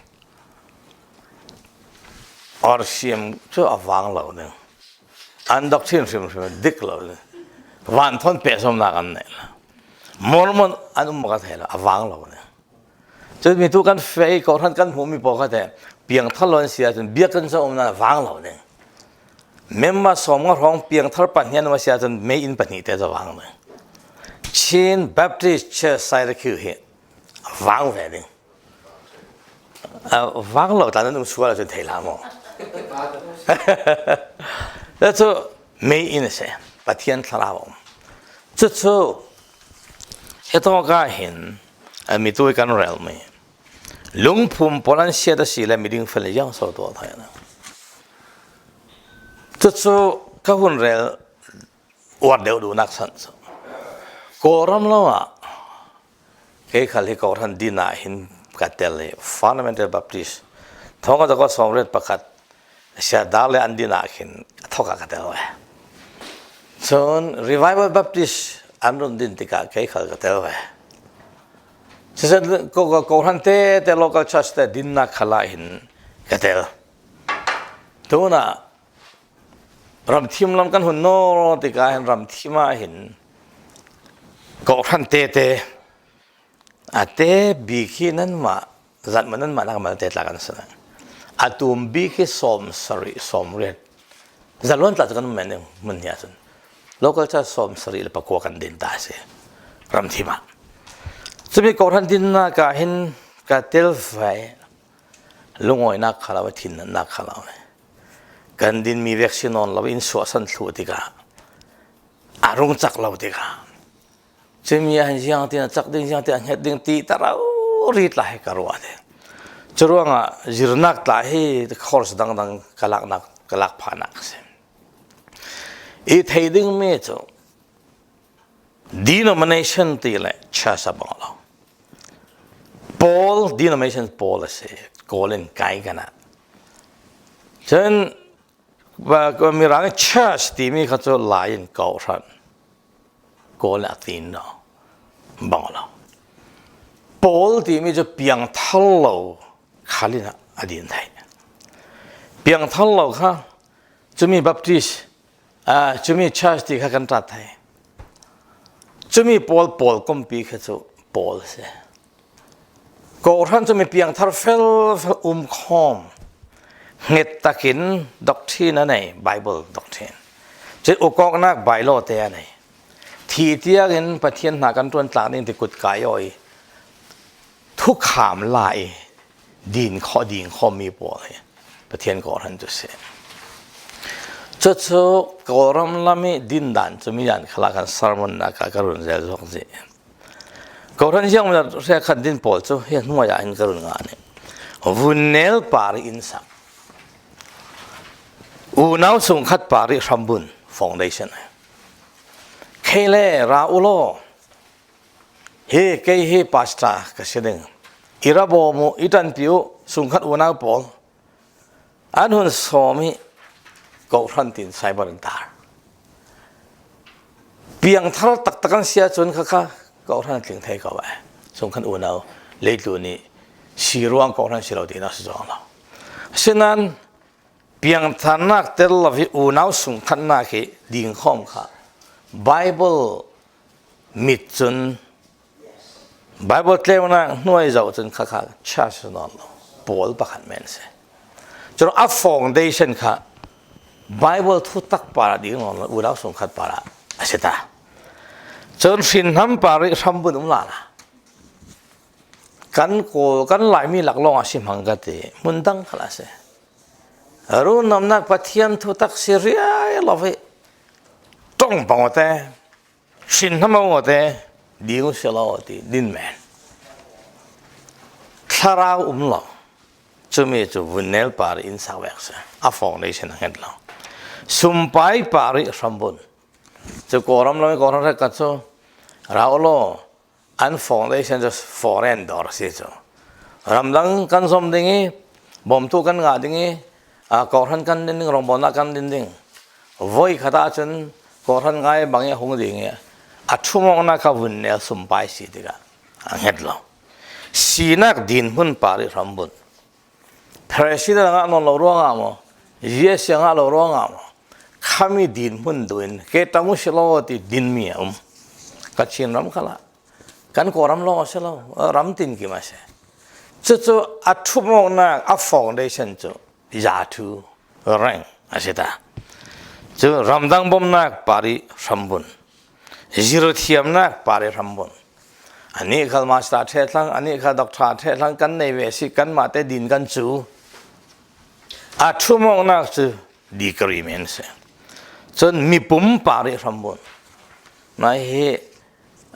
R C M cu a vang lo ding. An doctrine hrimhrim dik lo ding. Van thawn pehzomnak an neih lo. Mormon an um ka thei lo, a vang lo ding. Cumi tu kan fei, kawhhran kan hmuhmi pawlkhat he piangthar lo an si ahcun biakinn cu umnak a vang lo ding. Member sawmnga hrawng piangthar pahnih an um a si ahcun mei in pahnih te cu a vang ding. Chin Baptist Church Sairakhiu hi a vang ve ding. A vang lo tla nan um sual ahcun thei hlah maw? Cucu mei in a si, Pathian Thlarau a um. Cucu hitawk ah hin a mi tu kan relmi lungphum pawl an siat a si le miding fel ziang so tuah thai na. Cucu ka hun rel uar deuh duhnak san cu Kawlram lo ah kei khal hi kawhhran din ah hin ka tel i Fundamental Baptist thawngkhat zakua sawmriat pakhat siatdar le an din ah khin a thawk ah ka tel ve. Cun Revival Baptist an run din tikah kei khal ka tel ve. Siseh, ko-, ko-, kawhhran tete local church te dinnak khal ah hin ka tel. Tunah ramthim lam kan hun nawn tikah hin ramthim ah hin kawhhran tete a te bik hi nanmah, zat maw, nanmah nak malte tla kan si. A tum bik hi sawm sarih, sawm riat. Zaluan tla cu kan um men ding hmun hi ahcun local church sawm sarih le pakua kan din ta a si ramthim ah. Cumi kawhhran dinnak ah hin ka tel ve. Lungawinak kha lo, thinnak kha lo. Kan dinmi vek si nawn lo, in suahsan thluh tikah a rung cak lo tikah cumi ah hin ziangtin a cak ding, ziangtin a hnget ding ti ta rori tla hi ka ruah te. Curuangah zirnak tla hi course dangdang ka laknak, ka lak phahnak a si. I thei dingmi cu denomination ti le church a bang lo. Pawl, denomination pawl a si. Kawl in kaikana. Cun, ba, Mirang church timi kha cu Lai in kawhhran. Kawl in a tin lo. Bang lo. Pawl timi cu piangthar lo khal in a din thei. Piangthar lo kha cumi Baptist, aa, cumi church ti kha kan ṭat thei. Cumi pawl, pawl kumpi kha cu pawl a si. Kawhhran cumi piangthar felfel umkhawm, hnget takin doctrine a nei, Bible doctrine. Cih ukawknak bailawte a nei. Thi tiangin Pathian hna kan ṭuan tlak ding ti kut kai aw i thukham la i din khaw, ding khawmmi pawl hi Pathian kawhhran cu si. Cucu Kawlram lam i dindan cu mi yan khalah kan sermon nak ah ka run zel zok zih. Kawhhran ziangmawzat hrekkhat din pawl cu hi hnuai ah hin ka run ngan i vun nel par i inn sak, unau sungkhat par i hrambun, foundation. Kei le ra u law, hi kei hi pastor ka si ding, i ra bawm u, i ṭanpi u, sungkhat unau pawl. An hun sawm i kawhhran tin cyber an tar. Piangthar taktak an si ahcun kha kha kawhhran a tling thei ko eh. Sungkhat unau leitlun i si ruang kawhhran si lo ti na si zong lo. Asinain piangtharnak tel lo i unau sungkhatnak hi dingkhawm kha Bible mit cun Bible tleunak hnuai zoh cun kha kha church nawn lo, pawl pakhat men si. Cun a foundation kha Bible thutak parah ding nawn lo, unau sungkhat parah a si ta. Cun hrinhnam parih hrambun um lala. Kan kawl, kan Laimi lak lawng a si hmang ka ti, hmun dang khal a si. Runamnak Pathian thutak si riai lo i ṭong pang awte, hrinhnam awte, ding u si lo ti din men. Thlarau um lo. Cumi cu vun nel par i inn sak vek si. A foundation a hnget lo. Sumpai par i hrambun. Cu Kawlram lam i Kawlram hrekkhat cu ra u law, an foundation cu foreign dawr a si cu. Ramdang kan zom ding i, bawmtu kan ngah ding i, aa, kawhhran kan din ding, rawngbawlnak kan din ding. Voi khat ahcun kawhhran ngai bang i a hung ding i, a ṭhumawknak kha vun nel sumpai si tikah a hnget lo. Sinak dinhmun par i hrambun. President a ngah nawn lo ruangah maw, G S C a ngah lo ruangah maw, khami dinhmun duh in, ke ṭam u si law ti dinmi a um. Ka Chinram khalah, kan Kawlram lawng a si lo, ram tinkim a si. Cucu a ṭhumawknak, a foundation cu zaṭhu reng a si ta. Cu ramdang bawmnak par i hrambun. Zirthiamnak par i hrambun. Anih khal master ṭheh thlang, anih khal doctor ṭheh thlang kan nei ve si, kanmah te din kan cu. A ṭhumawknak cu degree men si. Cun mipum par i hrambun. Nai hi,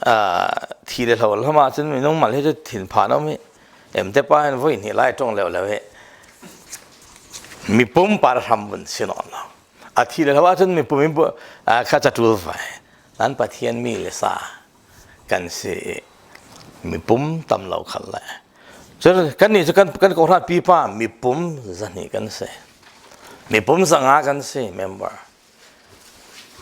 aa, thi le hlo lam ahcun minung mal hi cu thinphan a um i, emte pa hin voi hnih lai ṭong leuleu i mipum par hrambun si nawn lo. A thi le hlo ahcun mipum in pu-, aa, kha caṭul vai. Nan Pathian mi le sa kan si i mipum tam lo khal le. Cun kannih cu kan, kan kawhhran pipa mipum zahnih kan si. Mipum zanga kan si, member.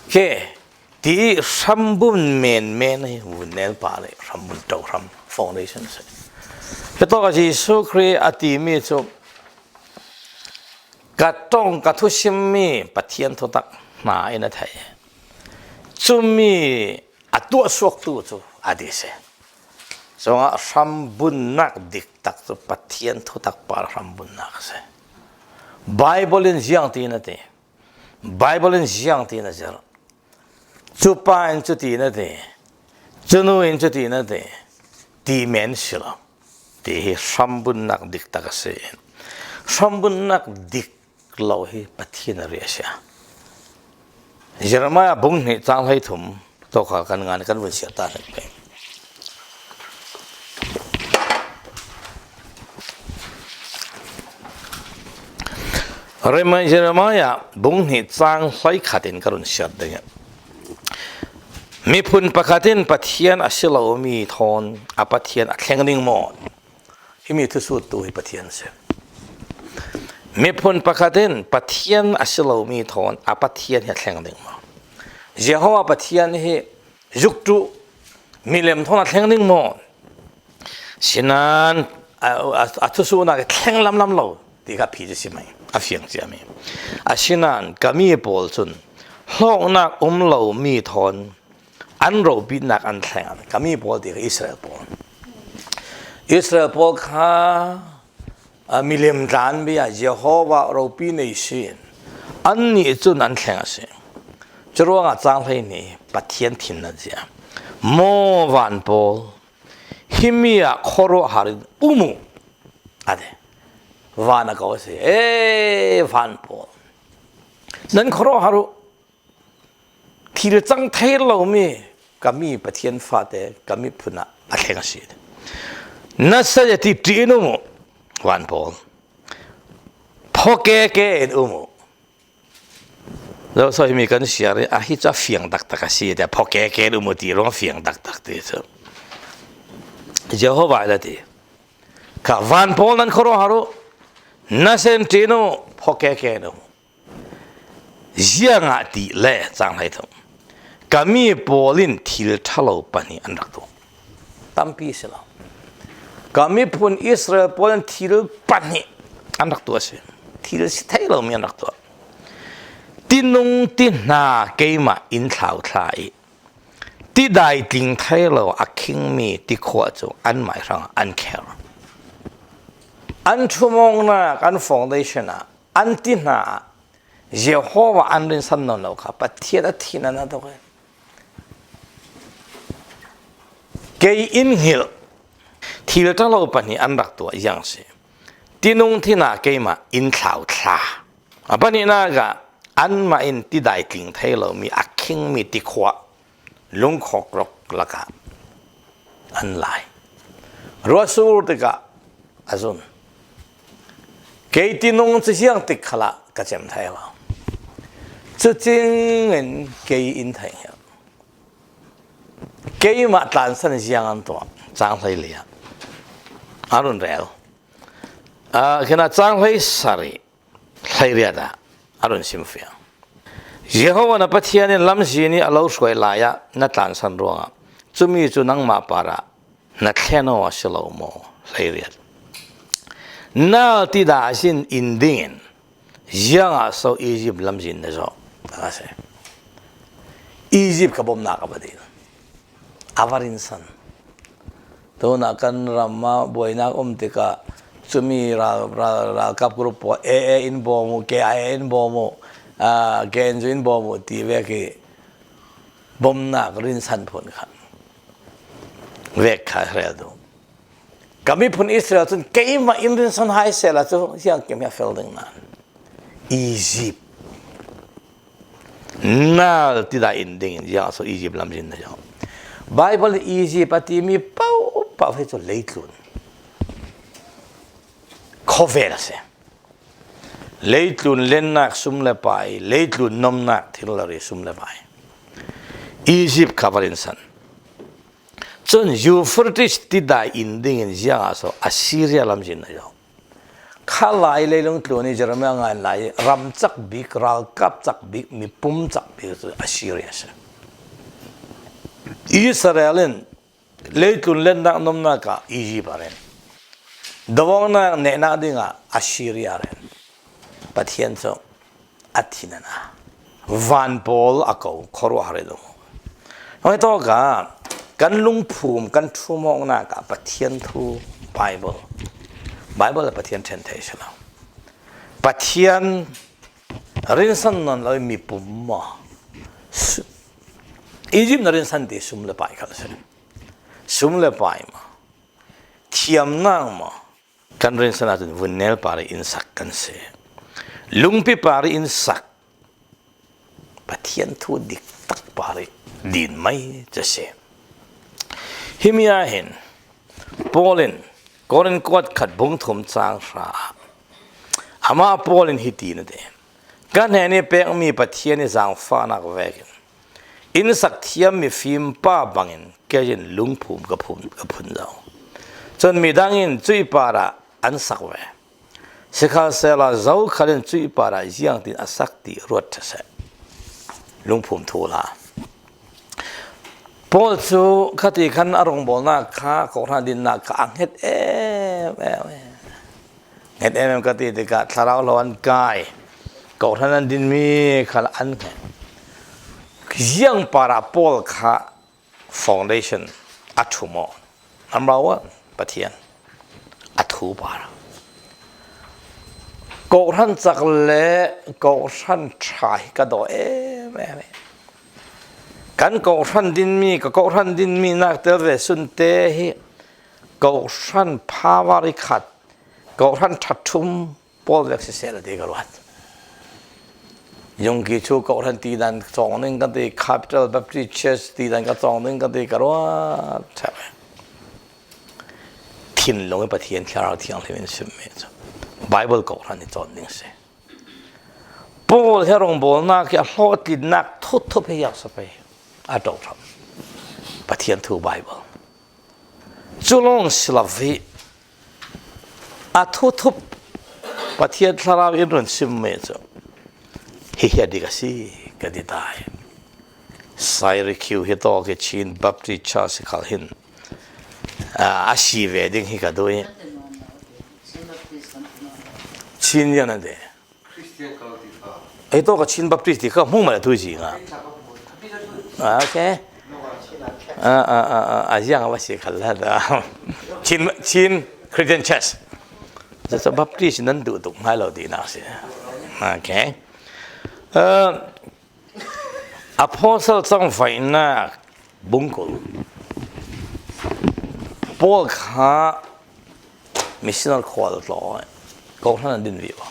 Ke, ti i hrambun menmen hi vun nel par le hrambun ṭohram foundation si. Cucaah Jesuh Khrih a timi cu ka ṭong, ka thusimmi Pathian thutak hna in a theih. Cumi a tuahsuaktu cu a ti si. Cungah hrambunnak diktak cu Pathian thutak par hrambunnak a si. Bible in ziang ti na ti. Bible in ziang ti na zir. Cupa in cuti na ti. Cunu in cuti na ti. Ti men si lo. Ti hi hrambunnak diktak a si. Hrambunnak dik lo hi Pathian a riah a si. Jeremiah bung hnih cang hlei thum tawkha kan ngan kan vun siar ta hna pei. Jeremiah bung hnih cang hlei khat in ka run siar ding. Miphun pakhat in Pathian a si lomi thawn a Pathian a thleng ding maw? Himi thusuttu hi Pathian a si. Miphun pakhat in Pathian a si lomi thawn a Pathian hi a thleng ding maw? Jehovah Pathian hi zuktu milem thawn a thleng ding maw? Sinan a, a, a thusuhnak hi thleng lamlam lo ti kha phi cu si mai, a fiang ciami. Asinan ka mi pawl cun hlawknak um lomi thawn an ropinak an thleng. Ka mi pawl ti kha Israel pawl. Israel pawl kha, a, milim tlanpi ah Jehovah ropi nei si. Annih cun an thleng a si. Curuangah cang hleihnih Pathian thinna zia. Maw van pawl, himi ah khuaruahhar in um uh, a ti. Van a ko a si. E, van pawl, nan khuaruahhar uh. Thil cang thei lomi ka mi Pathian fate ka miphun ah a thleng a si. Nasa zia ti ṭih in um uh, van pawl. Phaw keke in um uh. Zoso himi kan siar in, a hi cu a fiang taktak a si, tia phaw keke in um uh ti ruang a fiang taktak ti cu. Jehovah la ti. Ka van pawl nan khuaruahhar uh, nasa in ṭih in um uh, phaw keke in um uh. Ziangah ti le cang hleithum. Ka mi pawl in thil ṭhalo pahnih an rak tuah. Tampi si lo. Ka miphun Israel pawl in thil pahnih an rak tuah a si. Thil si thei lomi an rak tuah. Tinung tihna keimah in thlauthla i, tidai tling thei lo a khingmi tikhua cu anmah hrangah an kher. An ṭhumawknak, an foundation ah, an tihna ah Jehovah an rinsan nawn lo kha Pathian a thinna tuk. Kei in hngilh. Thil ṭhalo pahnih an rak tuah, ziang si. Tinung tihna keimah in thlauthla. A pahnihnak ah anmah in tidai tling thei lomi a khingmi tikhua lungkhawk rawk lakah an lai. Ruah sur tikah a zun. Kei tinung cu ziang tik khalah ka cem thei lo. Cucing in kei in theih hngilh. Keimah tlansan ziang an tuah, cang hleili ah a run rel. Ah, khinah cang hleisarih, hleiriat ah a run simfiang. Jehovah na Pathian in lamzin i a lo hruai lai ah na tlansan ruangah cumi cu nangmah parah na thlen aw a si lo maw? Hleiriat. Nal tidah a sin in dingin ziangah so Egypt lamzin na zawh? A si. Egypt kha bomnak a va dil. A va rinsan. Tunah kan ram ah buainak um tikah cumi ral, ral, ralkap group pawl A A in bawm uh, K I A in bawm uh, ah, K N U in bawm uh ti vek i bomnak rinsan phun kha vek kha hrel duh. Ka miphun Israel cun keimah in rinsan hai sehla cu ziangkim hi a fel ding nan. Egypt. Nal tidah in dingin ziang so Egypt lamzin na zawh? Bible in Egypt a timi paoh paoh hi cu leitlun khawvel a si. Leitlun lennak sum le pai, leitlun nomnak thil le ri sum le pai. Egypt kha va rinsan. Cun Euphrates tidai in dingin ziangah so Assyria lamzin na zawh? Kha lai leilung tlun i Jeremiah ngan lai i ram cak bik, ralkap cak bik, mipum cak bik cu Assyria a si. Israel in leitlun lennak nomnak ah Egypt a ren. Doawknak nehnak dingah Assyria a ren. Pathian cu a thinna. Van pawl a ko, khuaruahhar in um. Hoi tawk ah kan lungphum, kan ṭhumawknak ah Pathian thu, Bible, Bible ah Pathian ṭhen thei si lo. Pathian rinsan nawn lo i mipum maw? Su-, Egypt na rinsan ti sum le pai khal si. Sum le pai maw? Thiamnak maw? Kan rinsan ahcun vunnel par i in sak kan si. Lungpi par i in sak. Pathian thu diktak par i din mai cu si. Himi ah hin Paul in Korin kuat khat bung thum cang hra ah, amah Paul in hiti na ti, ka hnen i pekmi Pathian i zaangfahnak vekin in sak thiam mifim pa bangin kei in lungphum ka phun, ka phun zo. Cun midang in cuih parah an sak ve. Sikhalsehla zokhal in cuih parah ziangtin a sak ti ruat ṭha seh. Lungphum thu hla. Paul cu khati khan a rawngbawlnak kha, kawhhran dinnak kha a hnget em em. Hnget em em ka ti tikah thlarau hlo an kai. Kawhhran an dinmi khal an hnget. Ziang parah Paul kha foundation a ṭhum aw? Number one, Pathian. A thu parah. Kawhhran cak le kawhhran ṭha hi ka daw em em. Kan kohhran dinmi, ka kohhran dinmi nak tel ve sunte hi kohhran phavari khat, kohhran thathum pawl vek siseh la ti ka ruat. Yungki chu kohhran tidan ka cawng ning ka ti, Capital Baptist Church tidan ka cawng ning ka ti ka ruat. Thinlung i Pathian Thlarau Thianghlim in sim mi chu Bible kohhran i cawn ding si. Paul he rongbawlnak hi a hlawhtlinnak thuthup hi a sa pei a ṭawngṭam. Pathian thu Bible. Cu lawng si lo hi a thuthup Pathian Thlarau in run sim mi cu hi hi a dik a si ka ti ta hi. Syracuse hi tawk hi Chin Baptist Church khal hin, aa, a si ve ding hi ka duh i. Chin yan an de. Ei tawk a Chin Baptist ti kha hmuh mah le tu zi nga. Ah, okay. Ah, ah, ah, ah, a ziang a va si khal la da. Chin, Chin Christian Church. Za, za Baptist nan duh tuk ngai lo ti nak si. Okay. Ah, Apostle cangvaihnak bungkul. Paul kha missionary khual tlawng, kohhran a din vivo.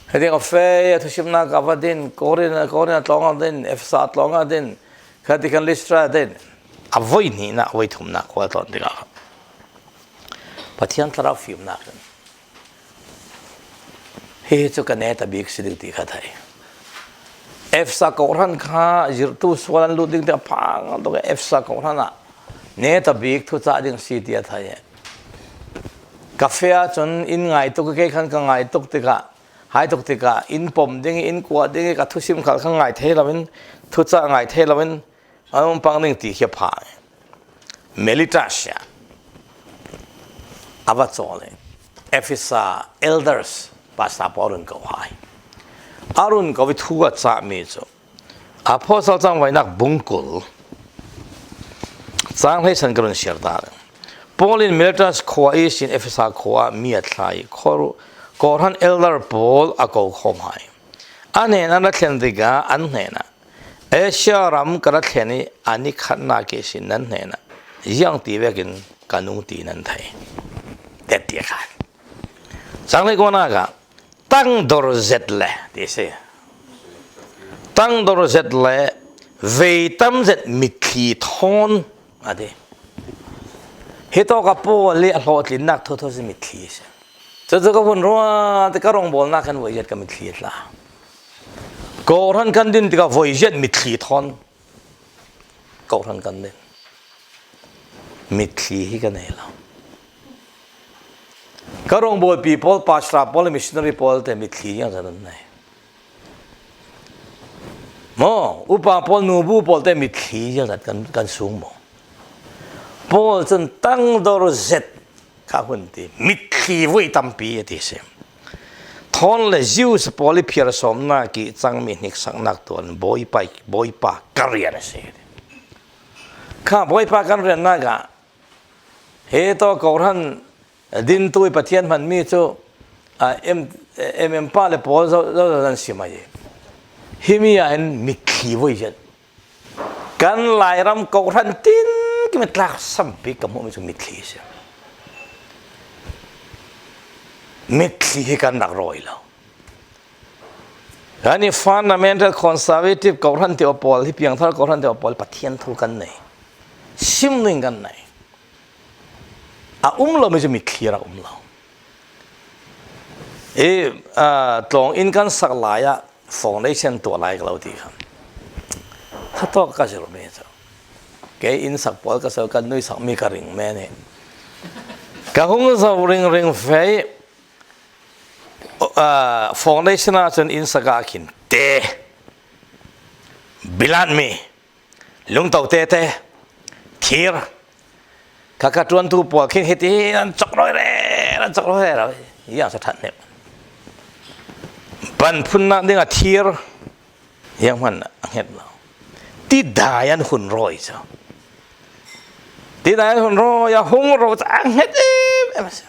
Heti ka fei a thusimnak a va din, Korin, Korin a tlawng a din, Efesa a tlawng a din, khati khan Listra a din. A voi hnihnak, a voi thumnak khual tlawng tikah Pathian Thlarau fimnak in hi hi cu ka neta bik si ding ti kha thei. Efesa kohhran kha zirhtu sual an lut ding ti a phang tuk. Efesa kohhran ah neta bik thucah ding si ti a thei. Ka fei ahcun in ngai tuk i, kei khan ka ngai tuk tikah, hai tuk tikah in pom ding i, in kuah ding i, ka thusim khal kha ngai thei loin, thucah ngai thei loin, an um pang ding ti khi a phang. Miletus a va cawl i Efesa elders, pastor pawl run ko hai. A run ko i thu a cahmi cu Apostle cangvaihnak bungkul cang hleisarih ka run siar ta. Paul in Miletus khua ihsin Efesa khua ah mi a thlai i, khuaru-, kohhran elder pawl a ko khawm hai. A hnen an ra thlen tikah an hnenah, Asia ram ka ra thlen i, a ni khatnak ihsin nan hnenah ziang ti vekin ka nung ti nan thei. Tet tiah khan. Cang hleikuanak ah, tangdor zet le, ti si. Tangdor zet le veitam zet mitthli thawn, a ti. Hi tawk a Paul i a hlawhtlinnak thotho si mitthli si. Cucu ka hun ruat i ka rongbawlnak kan voi zet ka mitthli a tla. Kohhran kan din tikah voi zet mitthli thawn. Kohhran kan din. Mitthli hi ka nei lo. Ka rongbawlpi pawl, pastor pawl, missionary pawl te mitthli ziangzat an nei. Maw, upa pawl, nubu pawl te mitthli ziangzat kan, kan sung maw? Paul cun tangdor zet kha hun ti, mitthli voi tampi a ti si. Thawn le Jews pawl i phiarsawmnak i cangmi hniksaknak tuan Bawipa, Bawipa ka rian a si. Kha Bawipa kan riannak ah hi tawk kohhran dintu i Pathian hmanmi cu, a, em, em, em pa le pawl zo, zo, zo nan sim a hi. Himi ah hin mitthli voi zet. Kan Lairam kohhran tin kimi tlak sampi ka hmuhmi cu mitthli a si. Mitthli hi kan rak rawi lo. Kan i fundamental conservative kohhran te pawl hi, piangthar kohhran te pawl hi Pathian thu kan nei. Sim ning kan nei. A um lomi cu mitthli rak um lo. I, aa, tlawng in kan sak lai ah foundation tuah lai ka lo ti khan. Kha tawk ka zirhmi cu. Kei in sak pawl ka so, kan nui sakmi ka ring men i. Ka hung zo ringring fei, aa, foundation ah cun in sak ah khin te, bilat mi, lungto tete, thir, kha kha ṭuantu pawl khin hiti an cawk rawi rero, an cawk rawi rero. Ziang sa ṭhat hnemh. Ban phunnak ding a thir, ziang hman a hnget lo. Tidai an hun rawi cu. Tidai an hun rawi a hung ro cu a hnget em em a si.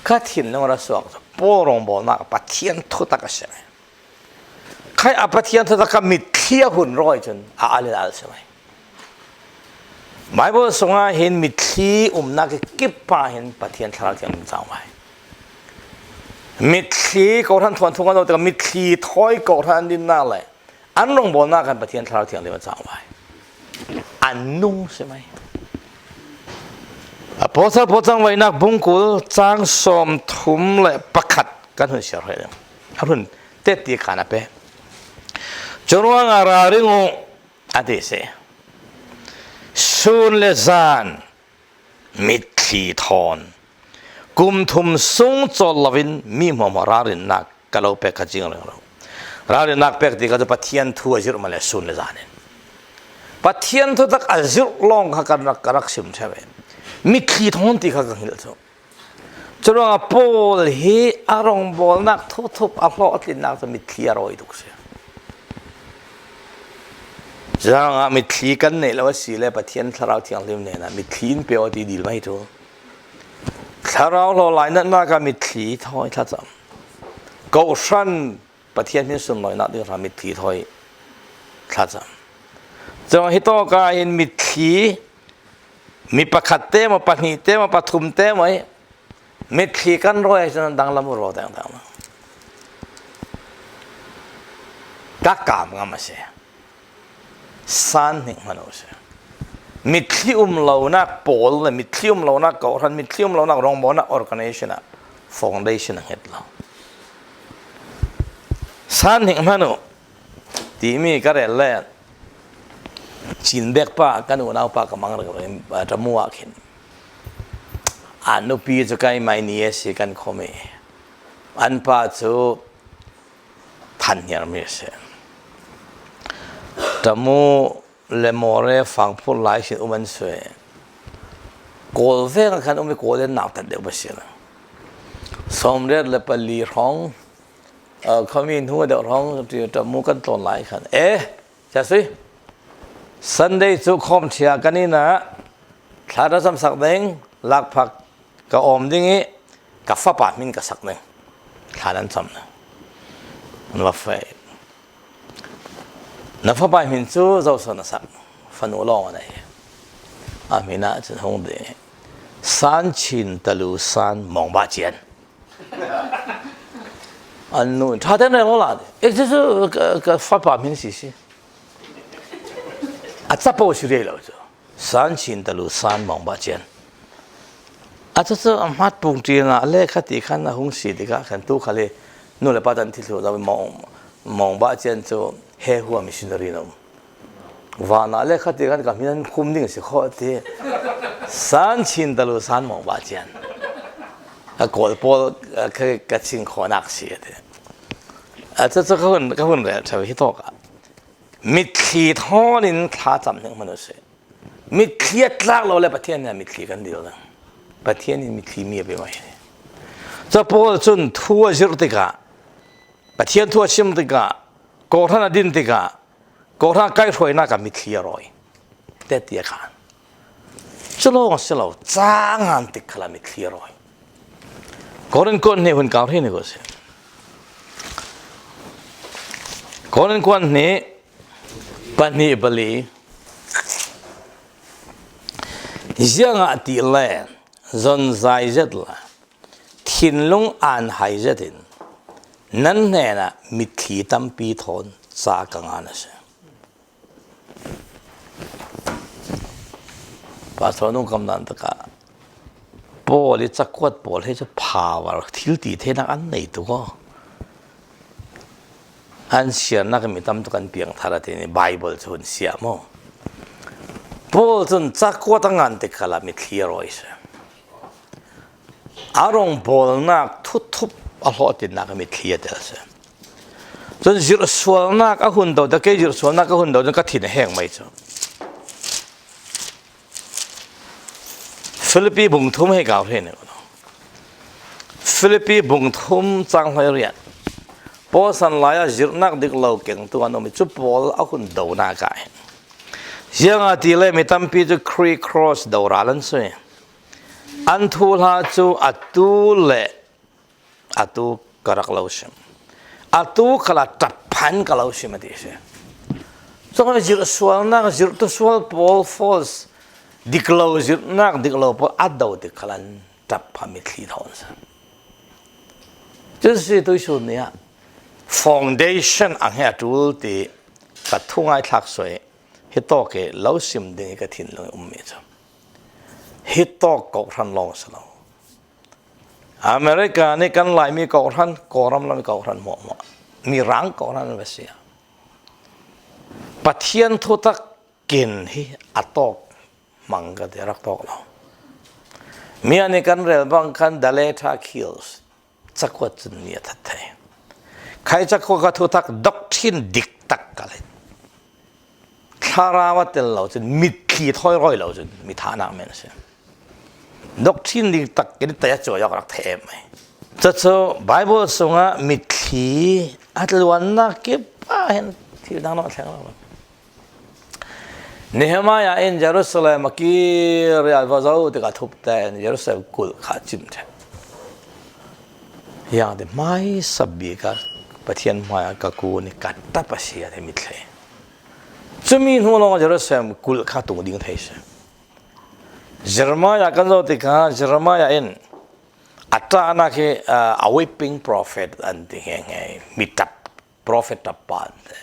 Kha thinlung ra suak cu Paul rawngbawlnak Pathian thutak a si. Khai a Pathian thutak kha mitthli Mithi a hun rawi cun a al in al si mai. Bible sungah hin mithi umnak ih kip ah hin Pathian Thlarau Thianghlim cang vai. Mithi kawhhran thuanthu kan zoh tikah mithi thawi kawhhran an dinnak le an rawngbawlnak kan Pathian Thlarau Thianghlim a cang vai. An nung si mai. Apostol Paul cangvaihnak bungkul cang sawmthum le pakhat kan hun siar hoi ding. A hun tetti khan a pe. Curuangah ralring uh a ti si. Sun le zan, mitthli thawn, kum thum sung cawl loin mi hmuahhmuah ralrinnak ka lo pek kha cing ringring. Ralrinnak pek ti kha cu Pathian thu a zirh mah le sun le zan in. Pathian thutak a zirh lawng kha ka rak, ka rak sim ṭheu ve. Mitthli thawn ti kha ka hngilh cu. Curuangah Paul hi a rawngbawlnak thuthup a hlawhtlinnak cu mitthli a rawi tuk si. Curuangah mitthli kan neih lo a si le Pathian Thlarau Thianghlim hnenah mitthli in pe aw ti dil mai tu. Thlarau hlaw lainatnak ah mitthli thawi thlacam. Kohhran Pathian hmin sunlawinak ding hra mitthli thawi thlacam. Curuangah hitawk ah hin mitthli mi pakhat te maw, pahnih te maw, pathum te maw, mitthli kan rawi ahcun danglam uh raw tengteng. Ka kam ngam a si. San hnik hmanh uh si. Mitthli um lonak pawl le mitthli um lonak kohhran, mitthli um lonak rawngbawlnak organization ah foundation a hnget lo. San hnik hmanh uh timi ka rel le Chin bek pa kan unau pa ka mang ringring, ah, Tamu ah khin. A nupi cu keimah ni a si kan khawm i an pa cu thanhniarmi a si. Tamu le Mawre fangphur lai sin um an sui. Kawl veng khan um i Kawl in nak tat deuh a si lo. Sawmriat le pali hrawng, ah, khami hnu deuh hrawng ti Tamu kan tlawn lai khan. Eh, Cia sui. Sunday cu khawmṭhia kan inn ah thla na camsak ding, lakphak ka awm ding i ka fapa hmin ka sak ding. Thla nan cam ding. An va fai. Na fapa hmin cu zoso na sak? Fanu lawng a nei. A hmin ah cun hung ding. San Chin Talu San Mawng Bah Cian. An nu in ṭha tein rel awla dih. Eh, cucu ka, ka fapa hmin si si. A capo si rih lo cu. San Chin Talu San Mawng Bah Cian. A cucu a hmat pungṭi na le kha ti khan a hung si tikah khan tu khal i nu le pa tan thi thluh lo i Mawng, Mawng Bah Cian cu he hua missionary na um. Van ah le kha ti khan ka hmin an khum ding a si kho a ti. San Chin Talu San Mawng Bah Cian. A Kawl pawl, a, ka, ka cing khawhnak si a ti. A cucu ka hun, ka hun rel ṭheu hi tawk ah. Mitthli thawn in thlacam hnik hmanh uh si. Mitthli a tlak lo le Pathian nih mitthli kan dil ding. Pathian in mitthli mi a pe mai. Cu Paul cun thu a zirh tikah, Pathian thu a chim tikah, kawhhran a din tikah, kawhhran kaihhruainak ah mitthli a rawi. Tetti a khan. Cu lawng a si lo, ca ngan tik khalah mitthli a rawi. Korin kuat hnih hun kau hri ni ko si. Korin kuat hnih pahnih pali. Ziangahtile zonzai zet le thinlung an hai zetin nan hnenah mitthli tampi thawn ca ka ngan a si. Pastor nu kam dan takah Paul i cakuat pawl hi cu power, thil ti theinak an nei tuk aw. An siarnak mi tam tuk an piang thar a ti ni Bible cu hun siah maw? Paul cun cakuat a ngan tik khalah mitthli a rawi si. A rawngbawlnak thuthup a hlawhtlinnak a mitthli a tel si. Cun zirhsualnak a hun do, kei zirhsualnak a hun do cun ka thin a heng mai cu. Filipi bung thum hei kau hre ning. Filipi bung thum cang hleiriat. Paul san lai ah zirhnak dik lo kengtu an um i cu pawl a hun donak ah hin. Ziangahtile mi tampi cu Khrih cross do ral an si. An thuhla cu atu le atu ka rak lo sim. Atu khalah ṭap phan ka lo sim a ti si. Cun zirh sualnak, zirhtu sual pawl, false, dik lo zirhnak, dik lo pawl a do tik khalah an ṭap pah, mitthli thawn sa. Cun si tuisun ni ah foundation a hnge a ṭul ti ka thu ngaithlak suai hi tawk i lo sim ding hi ka thinlung i ummi cu. Hi tawk kawhhran lawng si lo. America nih kan Laimi kawhhran, Kawlram lam i kawhhran hmuahhmuah, Mirang kawhhran an va si. Pathian thutak kin hi a tawk hmang ka ti, a rak tawk lo. Mi an i kan rel bang khan the latter kills, cakuat cun mi a that thei. Khai cakuat ka thutak doctrine dik tak ka let. Thlarau a tel lo cun, mitthli thawi rawi lo cun mi thahnak men a si. Doctrine dik tak in taya cuai awk rak thei em mai. Cucu Bible sungah mitthli a tluannak kip ah hin thil dang nawn thleng lo. Nehemiah in Jerusalem a kir i a va zoh tikah a thup tein Jerusalem kulh kha a cim ṭheh. Yang ti hmaisa bik ah Pathian hmaiah ka kun i ka ṭap a si a ti mitthli. Cumi hnu lawng Jerusalem kulh kha tung ding thei si. Jeremiah kan zoh tikah Jeremiah in a ṭahnak hi, aa, a weeping prophet an ti nghe nghe, mi ṭap, prophet ṭap pa an ti.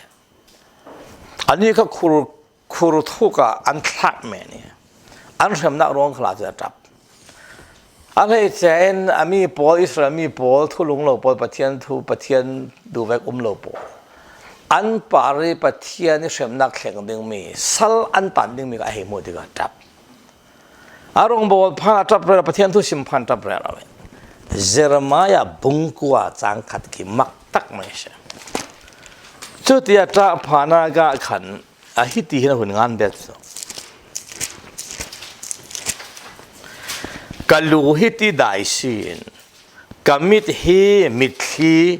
Anih kha khur, khur thuk ah an thlak men i an hremnak ruang khalah cun a ṭap. A hleice in a mi pawl, Israel mi pawl, thulung lo pawl, Pathian thu, Pathian duhvek um lo pawl, an par i Pathian i hremnak thleng dingmi, sal an tan dingmi kha a hei hmuh tikah a ṭap. A rung bawl phan a ṭap rero, Pathian thu sim phan ṭap rero. Jeremiah bung kua cang khat khi mak tak mai a si. Cuti a ṭah phan ah khan a hiti hin a hun ngan bet cu, ka lu hi ti dai si in, ka mit hi mitthli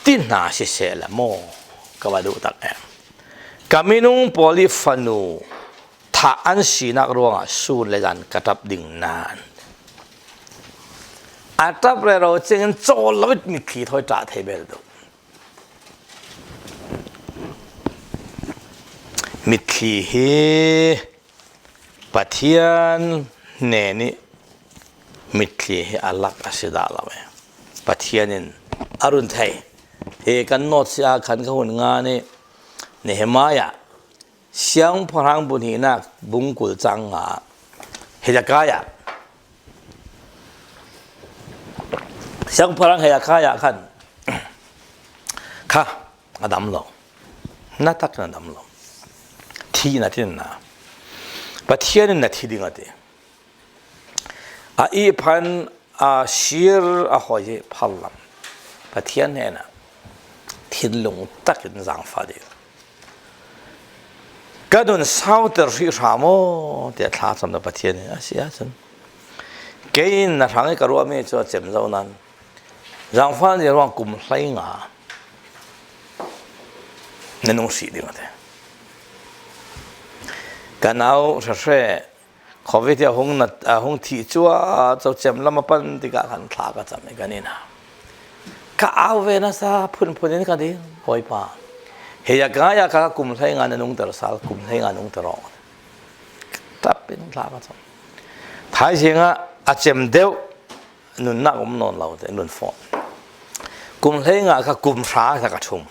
ti hna siseh la maw, ka va duh tak em. Ka minung pawl i fanu thah an sinak ruangah sun le zan ka ṭap ding nan. A ṭap rero cingin cawl lo i mitthli thawi ṭah thei bel duh. Mitthli hi Pathian hnen i mitthli hi a lak a si dah lo e. Pathian in a run thei. Hi kan note si ah khan ka hun ngan i Nehemiah Siangpahrang bu hnihnak bung kul cang nga, Hezekiah, Siangpahrang Hezekiah khan kha a dam lo, na tak na dam lo, thihna tin na, Pathian in na thi ding a ti. A ihphan a sir a hoi hi phallam. Pathian hnenah thinlung takin zaangfah ding. Ka nun sauter hrih hram aw, tiah thlacamnak Pathian in a si ahcun, kei in na hrang i ka ruahmi cu a cem zo nan, zaangfah ni ruang kum hlei nga na nung hrih ding a ti. Ka nau hre hre, Covid hi a hung nat, a hung thih cuah, cocem lam a pan tikah khan thla ka cam i kan inn ah ka au ve nasa phunphun in ka ding, Bawipa. Hei a kai ah ka kum hlei nga na nungter sal, kum hlei nga nungter awk. Ṭap in thla ka cam. Thaizing ah a cem deuh, nunnak um nawn lo te, nun fawh. Kum hlei nga kha kum hra kha ka ṭhum.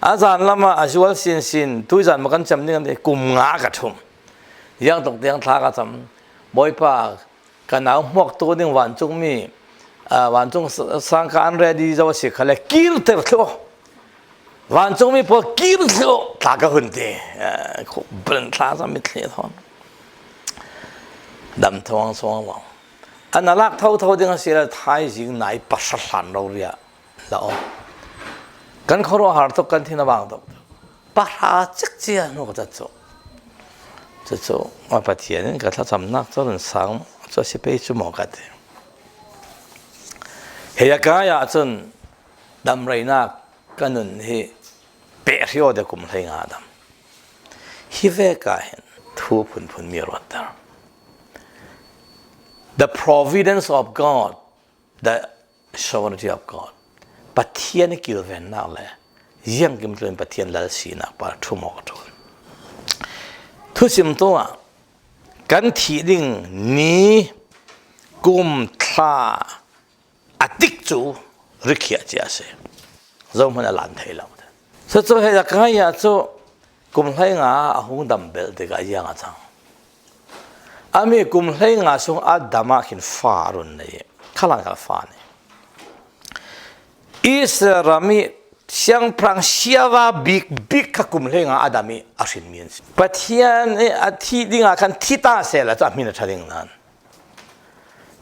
A zan lamah a zual sinsin, tuizan maw kan cem ding an ti, kum nga ka ṭhum. Ziang tuk tiang thla ka cam, Bawipa, ka nau hmuak tu ding vancungmi, aa, vancung s-, sangka an ready zo a si kha le, kirter thluh aw. Vancungmi pawl kir thluh aw, thla ka hun ti. Aa, khuk bel thla cam mitthli thawn. Dam thawn suang lo. An a lak thotho ding a si le thaizing nai pahra hlan rori ah la aw. Kan khuaruahhar tuk, kan thin a vang tuk. Pahra cikcia hnu ka cat cu. Cucu a Pathian in ka thlacamnak cu run sang cu a si pei cu maw ka ti. Hei a kai ah cun damreinak ka nun hi peh hri aw de kum hlei nga dam. Hi vek ah hin thu phunphun mi ruatter. The providence of God, the sovereignty of God. Pathian i kilvennak le ziangkim tlun Pathian lal sinak par thumawk a ṭul. Thusim tungah kan thih ding ni, kum, thla, a tik cu rikhiah cia a si. Zohman a lan thei lo. Cucu Hezekiah cu kum hleinga a hung dam belh tikah ziang a cang. A mi kum hleinga sung a dam ah khin fa a run nei i khalan khal fa nei. Israel ram i siangpahrang siava bik bik kha kum hleinga a dam i a hrinmi an si. Pathian i a thih dingah khan thi ta sehla cu a hmin a ṭha ding nan.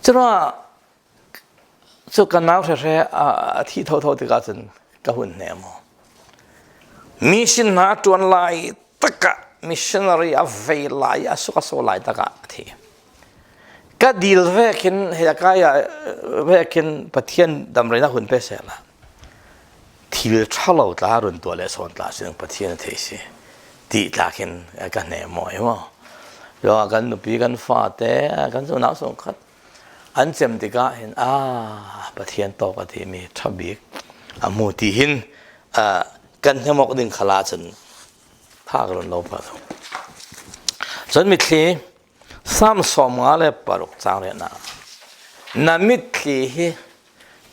Curuangah cu ka nau hre hre a, a thih thotho tikah cun ka hun hnem maw? Mission hna a ṭuan lai takah, missionary a vei lai, a suk a so lai takah a thi. Ka dil vekin, Hezekiah vekin Pathian damrei na hun pe sehla thil ṭha lo tla run tuah le sawn tla si ding Pathian a thei si ti tla khin ka hnem maw i maw? Ruangah kan nupi kan fate, kan unau sung khat an cem tikah hin, "Ah, Pathian tawk," a timi ṭha bik a hmu ti hin, ah, kan hnemawk ding khalah cun tha ka run lo pah lo. Cun mitthli Sam sawmnga le paruk cang riatna, na mitthli hi,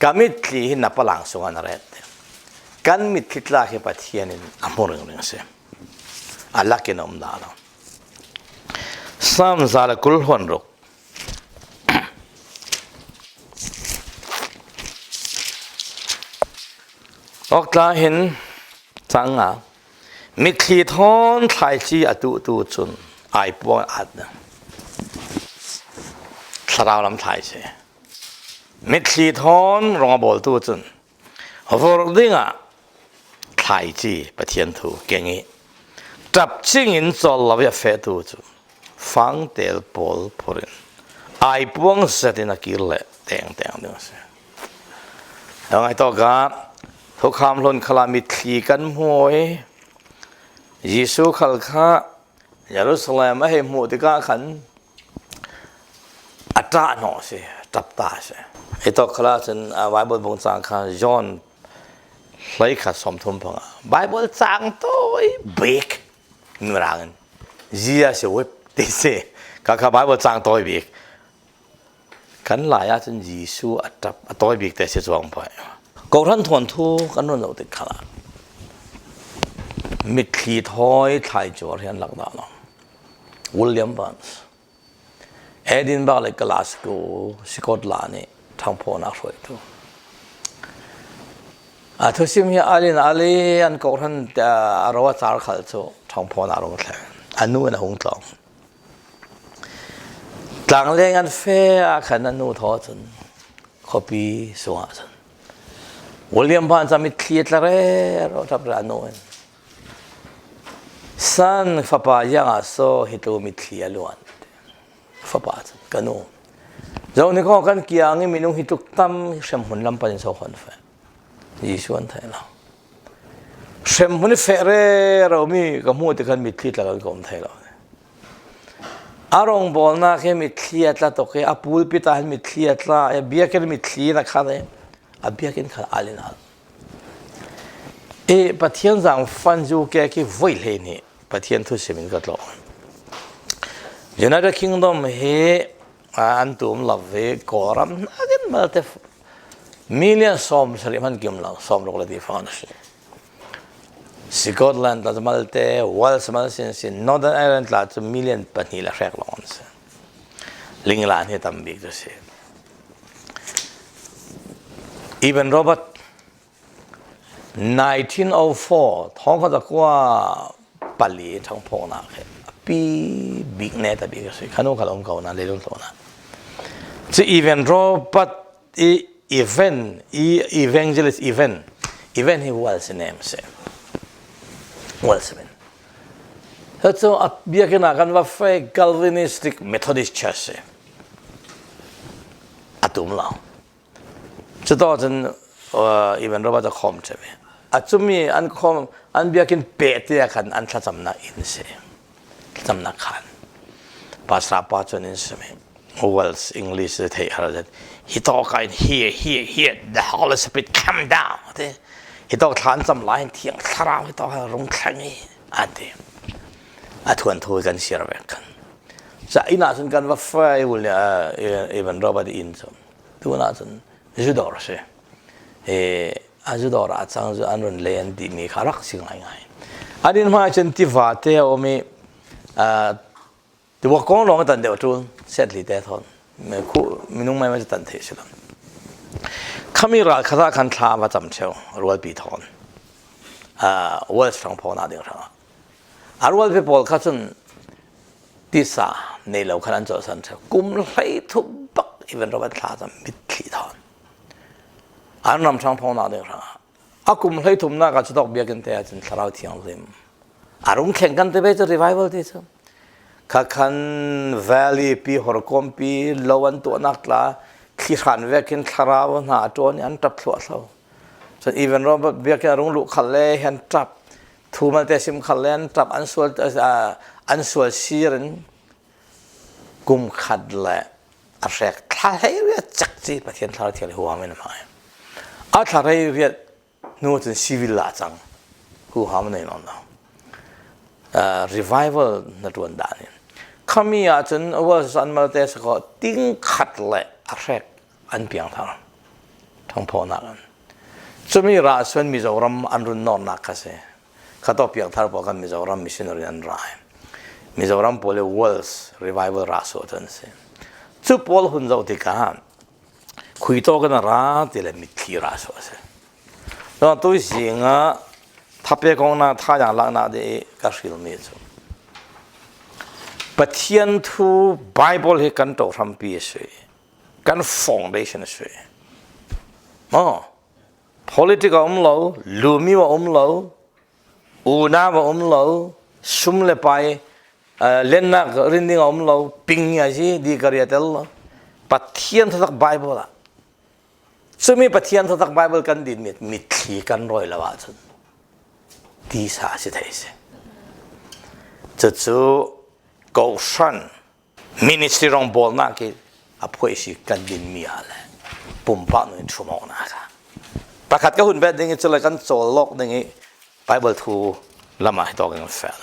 ka mitthli hi na palang sungah na ret. Kan mitthli tla hi Pathian in a hmu ringring si. A lakin a um dah lo. Sam za le kul hluan ruk. Awk tla hin cang nga. Mitthli thawn thlaici a tuhtu cun aipuang a at. Thlarau lam thlaici. Mitthli thawn rong a bawltu cun vurh dingah thlaici Pathian thu keng i ṭap cingin cawl lo i a fehtu cu fangtel pawl phurh in aipuang zetin a kir leh tengteng ding a si. Dang ai tawkah thukham hlun khalah mitthli kan hmu i Jesuh khal kha Jerusalem a hei hmuh tikah khan a ṭah hnawh a si, ṭap ta a si. Hi tawk khalah cun, a, Bible bung cang kha John hleikhat sawmthum panga Bible cang tawi bik Mirang in zia si whip ti si. Ka kha Bible cang tawi bik. Kan lai ah cun Jesuh a ṭap, a tawi bik te si cuang pah. Kohhran thuanthu kan run lo tik khalah mitthli thawi thlai cu a rian lak dah lo. William Barnes, Edinburgh le Glasgow, Scotland i ṭhangphawhnak hruaitu. A thusim hi a alin ali an kohhran, a ro a car khal cu ṭhangphawhnak rung thleng. A nu in a hung tlawng. Tlangleng an feh ah khan a nu thaw cun khuapi sungah cun William Barnes mitthli a tla rero ṭap rero a nu in, "San, fapa ziangah so hi tu mitthli a luan?" Fapa cun, "Ka nu, zoh ni kong kan kiang i minung hi tuk tam hremhmun lam panin so hon feh." Jesuh an theih lo. Hremhmun i feh rero mi ka hmuh tikhan mitthli tla kan kawm thei lo. A rongbawlnak hi mitthli a tla tuk i, a pulpit ah hin mitthli a tla i, a biakinn mitthli in a khat i, a biakinn khan al in al. I Pathian zaangfahnak ke khi voi hlei nih Pathian thusim in ka tlawh. United Kingdom hi, a, an tum lo ve, Kawlram nakin malte million sawm sarih hman kim lo, sawm ruk le ti fang a si. Scotland tla cu malte, Wales mal sinsin, Northern Ireland tla cu million pahnih le hrek lawng an si. Linglan hi tam bik cu si. Even Robert, nineteen oh four, thawngkhat zakua pali ṭhangphawhnak hi a pi bik ne ta bik a si. Khanu khal um ko na, leilung tlo na. Cu Even Robert i Even, i evangelist Even. Even hi Wales i nem si. Wales i men. Cu a biakinn ah kan va feh Calvinistic Methodist Church si. A tum lo. Cu tawh cun, uh, Even Robert a khawm ṭheh ve. A cumi an khawm, an biakinn peh te ah khan an thlacamnak inn si. Thlacamnak khan. Pastor pa cun in si ve. Wales, English theih har zet. Hi tawk ah in, "Here, here, here, the Holy Spirit come down," ti. Hi tawk thla an cam lai hin thiang thlarau hi tawk a rung thleng hi, an ti. A thuanthu hi kan siar vek khan. Sa inn ah cun kan va fai ul nia, Evan Robert inn cu. Tunah cun zu dawr a si. Eh, a zu dawr ah cang cu an run lei an timi kha rak si ngaingai. An inn hmai cun tiva te a um i, ah, Tiva kong lawng a tan deuh ṭul, set li te thawn. Khu minung mai mai cu tan theih si lo. Khami ral khat ah khan thla va cam ṭheu, rualpi thawn. Ah, Wales ṭhangphawknak ding hrangah. A rualpi pawl kha cun tisa nei lo khan an cawhsan ṭheu. Kum hleithum bak Evan Robert thla cam mitthli thawn. An ram ṭhangphawknak ding hrangah. A kum hleithumnak ah cutawk biakinn te ah cun Thlarau Thianghlim a rung thleng kan ti ve cu revival ti cu. Kha khan valley pi, horkawmpi, lo an tuahnak tla, thli hran vekin thlarau hna a ṭuan i an ṭap thluahthlo. Cun Evan Robert biakinn a rung luh khat le hi an ṭap, thu malte sim khat le an ṭap, an sual, ah, an sual sir in kum khat le a hrek thla hleiriat cek ci Pathian Thlarau Thianghlim huham in a hmang. A thla hleiriat hnu cun civil ah cang. Huham nei nawn lo. Ah, revival hnaṭuan dah nih. Khami ah cun Wales an malte si kho, ting khat le a hrek an piangthar. Ṭhangphawknak an. Cumi rah suan Mizoram an run nawrnak kha si. Kha tawk piangthar pawl kha Mizoram missionary an ra i Mizoram pawl i Wales revival rah suah cu an si. Cu pawl hun zoh tikah khui tawk in a ra ti le mitthli rah suah a si. Tuizing ah thapek kongnak, thayang laknak dih i ka hrilmi cu Pathian thu Bible hi kan ṭohrampi a si, kan foundation a si. Maw, politic a um lo, lumi a um lo, unau a um lo, sum le pai, ah, lennak rin ding a um lo, ping a si, di ka riatel lo. Pathian thutak Bible ah. Cumi Pathian thutak Bible kan din mit, mitthli kan rawi lo ahcun tisa a si thei si. Cucu kohhran ministry rawngbawlnak i a phuaisi kan dinmi ah le pumpak nun ṭhumawknak ah pakhat ka hun bet ding i cule kan cawl lawk ding i Bible thu lamah hi tawk in fel.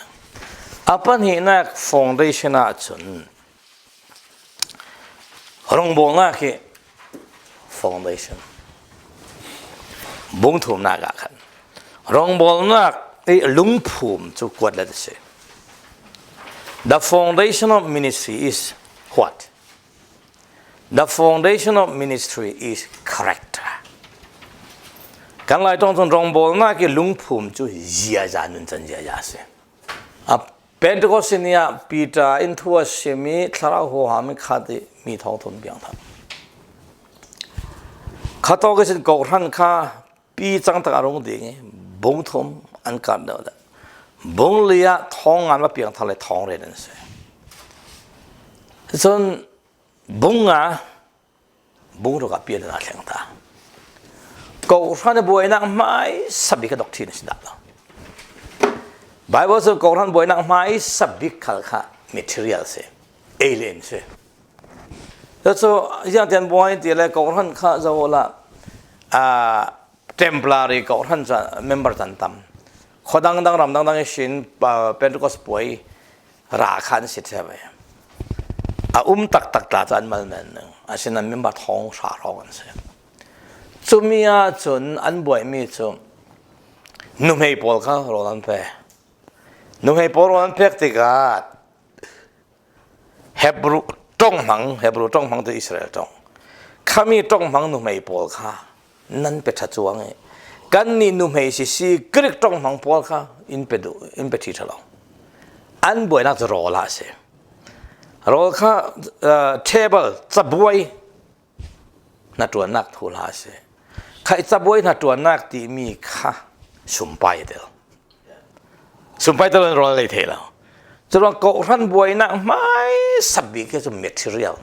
A pahnihnak foundation ah cun rawngbawlnak i foundation. Bung thumnak ah khan rawngbawlnak i lungphum cu kuat let a si. The foundation of ministry is what? The foundation of ministry is character. Kan Lai ṭawng cun rawngbawlnak i lungphum cu ziaza, nuncan ziaza a si. A Pentecost ni ah Peter in thu a sim i Thlarau huham i khat i mi thawngthum piangthar. Kha tawk ihsin kohhran kha pi cang tak a rung ding i bung thum an kar deuh deuh. Bung li ah thawng ngan va piangthar le thawng riat an si. Cun bung nga, bung ruk ah pian a thleng ta. Kohhran i buainak hmaisa bik kha doctrine a si dah lo. Bible cu kohhran buainak hmaisa bik khal kha material si, alien si. Cucu ziangtian buai ti le kohhran kha zoh la, aa, temporary kohhran cu member can tam. Khua dangdang, ram dangdang ihsin, aa, Pentecost puai ra kha an si ṭheu ve. A um taktak tla cu an mal men ning. Asinain member thawng hra hrawng an si. Cumi ahcun an buaimi cu nuhmei pawl kha rawl an pe. Nuhmei pawl rawl an pek tikah Hebru ṭong hmang, Hebru ṭong hmang cu Israel ṭong. Khami ṭong hmang nuhmei pawl kha nan pe ṭha cuang i, kannih nuhmei sisi Greek ṭong hmang pawl kha in pe duh, in pe ṭhi ṭha lo. An buainak cu rawl a si. Rawl kha, eh, table, cabuai hnaṭuannak thu hla a si. Kha i cabuai hnaṭuannak timi kha sumpai a tel. Sumpai tel in rawl a lei thei lo. Curuang kohhran buainak hmaisa bik hi cu material,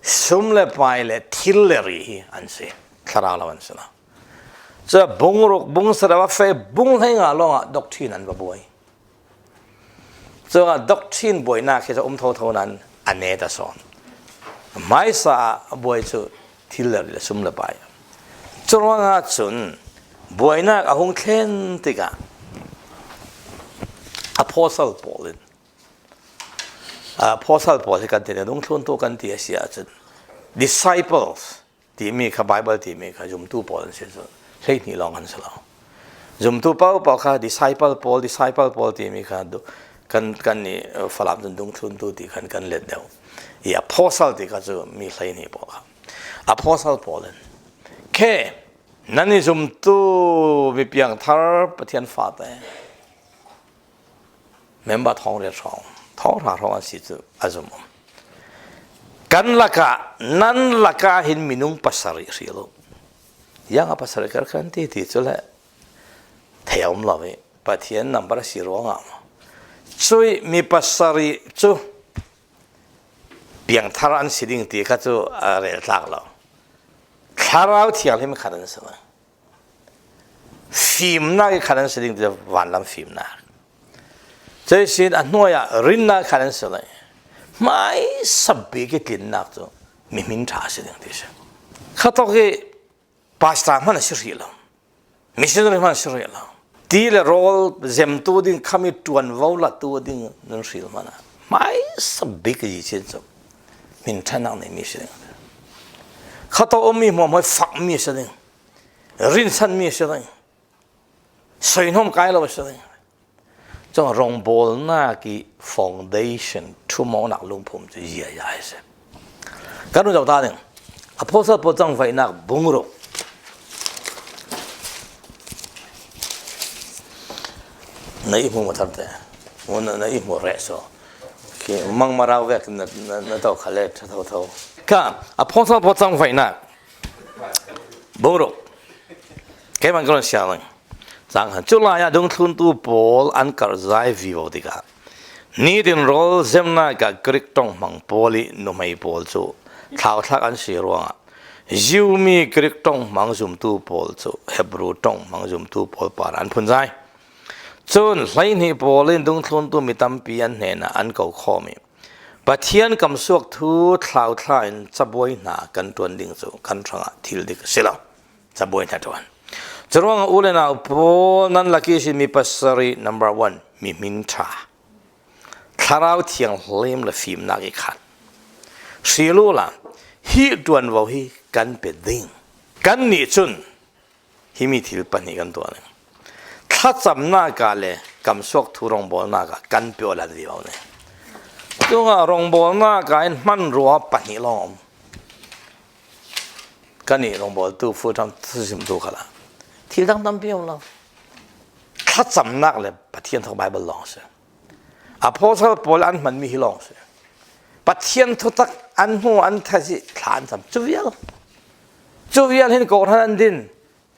sum le pai le thil le ri hi an si. Thlarau lo an si lo. Cun bung ruk, bung sarih a va feh, bung hleinga lawngah doctrine an va buai. Cun doctrine buainak hi cu um thotho nain a net a sawn. Hmaisa ah a buai cu thil le ri le sum le pai. Curuangah cun Buainak a hung thlen tikah Apostle Paul in, Apostle Paul hi kan ti, dungthluntu kan ti a si ahcun, disciples timi kha, Bible timi kha zumtu pawl an si cu, hleihnih lawng an si lo. Zumtu paohpaoh kha disciple pawl, disciple pawl timi kha du-, kan, kannih, uh, Falam cun dungthluntu ti khan kan let deuh. I apostle ti kha cu mi hleihnih pawl kha. Apostle Paul in, khe, nan i zumtu mi piangthar Pathian fate, member thawng riat hrawng, thawng hra hrawng an si cu a zum. Kan lakah, nan lakah hin minung pasarih hril uh. Ziangah pasarih kar kan ti, ti cu le thei a um lo i, Pathian number a si ruangah maw? Cui mi pasarih cu piangthar an si ding ti kha cu a rel tlak lo. Thlarau Thianghlim khat an si lo. Fimnak i khat an si ding ti, vanlam fimnak. Cui sin a hnuai ah rinnak khat an si lo. Hmaisa bik i tlinnak cu mi hmin ṭha a si ding ti si. Khatawk i pastor hmanh a si hrih lo. Missionary hmanh a si hrih lo. Ti le rawl zemtu ding, khami ṭuanvo latu ding nan hril hmanh ah hmaisa bik i chin cu hmin ṭhannak neimi a si ding. Khatawk ummi hmuahhmuah fakmi a si ding. Rinsanmi a si ding. Soihnawm kai lo a si ding. Cun rongbawlnak i foundation, ṭhumawknak lungphum cu ziaza a si. Kan run zoh ta ding. Apostle Paul cangvaihnak bung ruk. Na i hmu maw tharte? Na, na i hmu reh so. Khi mangmarau vek na, na, na to kha le ṭha thotho. Ka Apostle Paul cangvaihnak bung ruk. Keimah ka run siang lang. Cang khan, cu lai ah dungthluntu pawl an karhzai vivo tikah, nitin rawl zemnak ah Greek ṭong hmang pawl i nuhmei pawl cu thlauthlak an si ruangah, Jew mi Greek ṭong hmang zumtu pawl cu Hebru ṭong hmang zumtu pawl par an phunzai. Cun hleihnih pawl in dungthluntu mi tampi an hnenah an ko khawm i, Pathian kamsuak thu thlauthla in cabuai hna kan ṭuan ding cu kan hrangah thil dik a si lo. Cabuai hna ṭuan. Curuangah u le nau pawl, nan lak ihsin mi pasarih, number one, mi hmin ṭha, Thlarau Thianghlim le fimnak i khat hril uhla, hi ṭuanvo hi kan pe ding. Kannih cun himi thil pahnih kan tuah ding. Thlacamnak ah le kamsuak thu rongbawlnak ah kan pe awlan vivo ding. Cungah rongbawlnak ah in hmanrua pahnih lawng a um. Kannih rongbawltu, full time thusimtu khalah thil dang tampi a um lo. Thlacamnak le Pathian thawk Bible lawng si. Apostle Paul an hmanmi hi lawng si. Pathian thutak an hmu, an thasi thla an cam. Cu vial, cu vial hin kawhhran an din.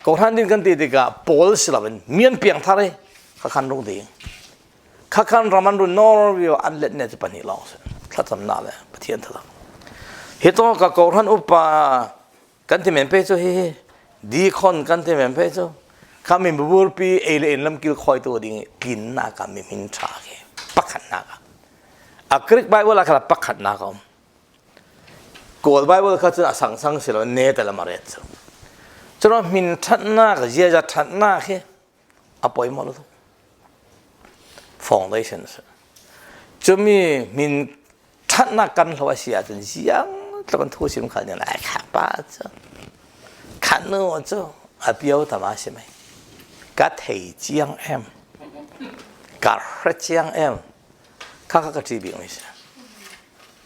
Kawhhran din kan ti tikah pawl si loin mi an piangthar i kha khan rung ding. Kha khan ram an run nawl vivo, an let ne cu pahnih lawng si. Thlacamnak le Pathian thutak. Hi tawk ah kawhhran upa kan ti men pei cu, hi, hi, deacon kan ti men pei cu, kha mi burpi ei le in lam kilkhawitu ding i tlinnak ah mi hmin ṭha khi pakhatnak ah, a Greek Bible ah kha pakhatnak a um. Kawl Bible kha cun a sangsang si lo, ne te lam a ret cu. Curuang hmin ṭhatnak, ziaza ṭhatnak hi a poimawh lo. Foundation si. Cumi hmin ṭhatnak kan hlo a si ahcun ziang tluk an thusim khal ning lai kha pa cu, kha nu cu a pio tam a si mai. Ka thei ciang em? Ka hre ciang em? Kha kha ka ṭih bikmi si.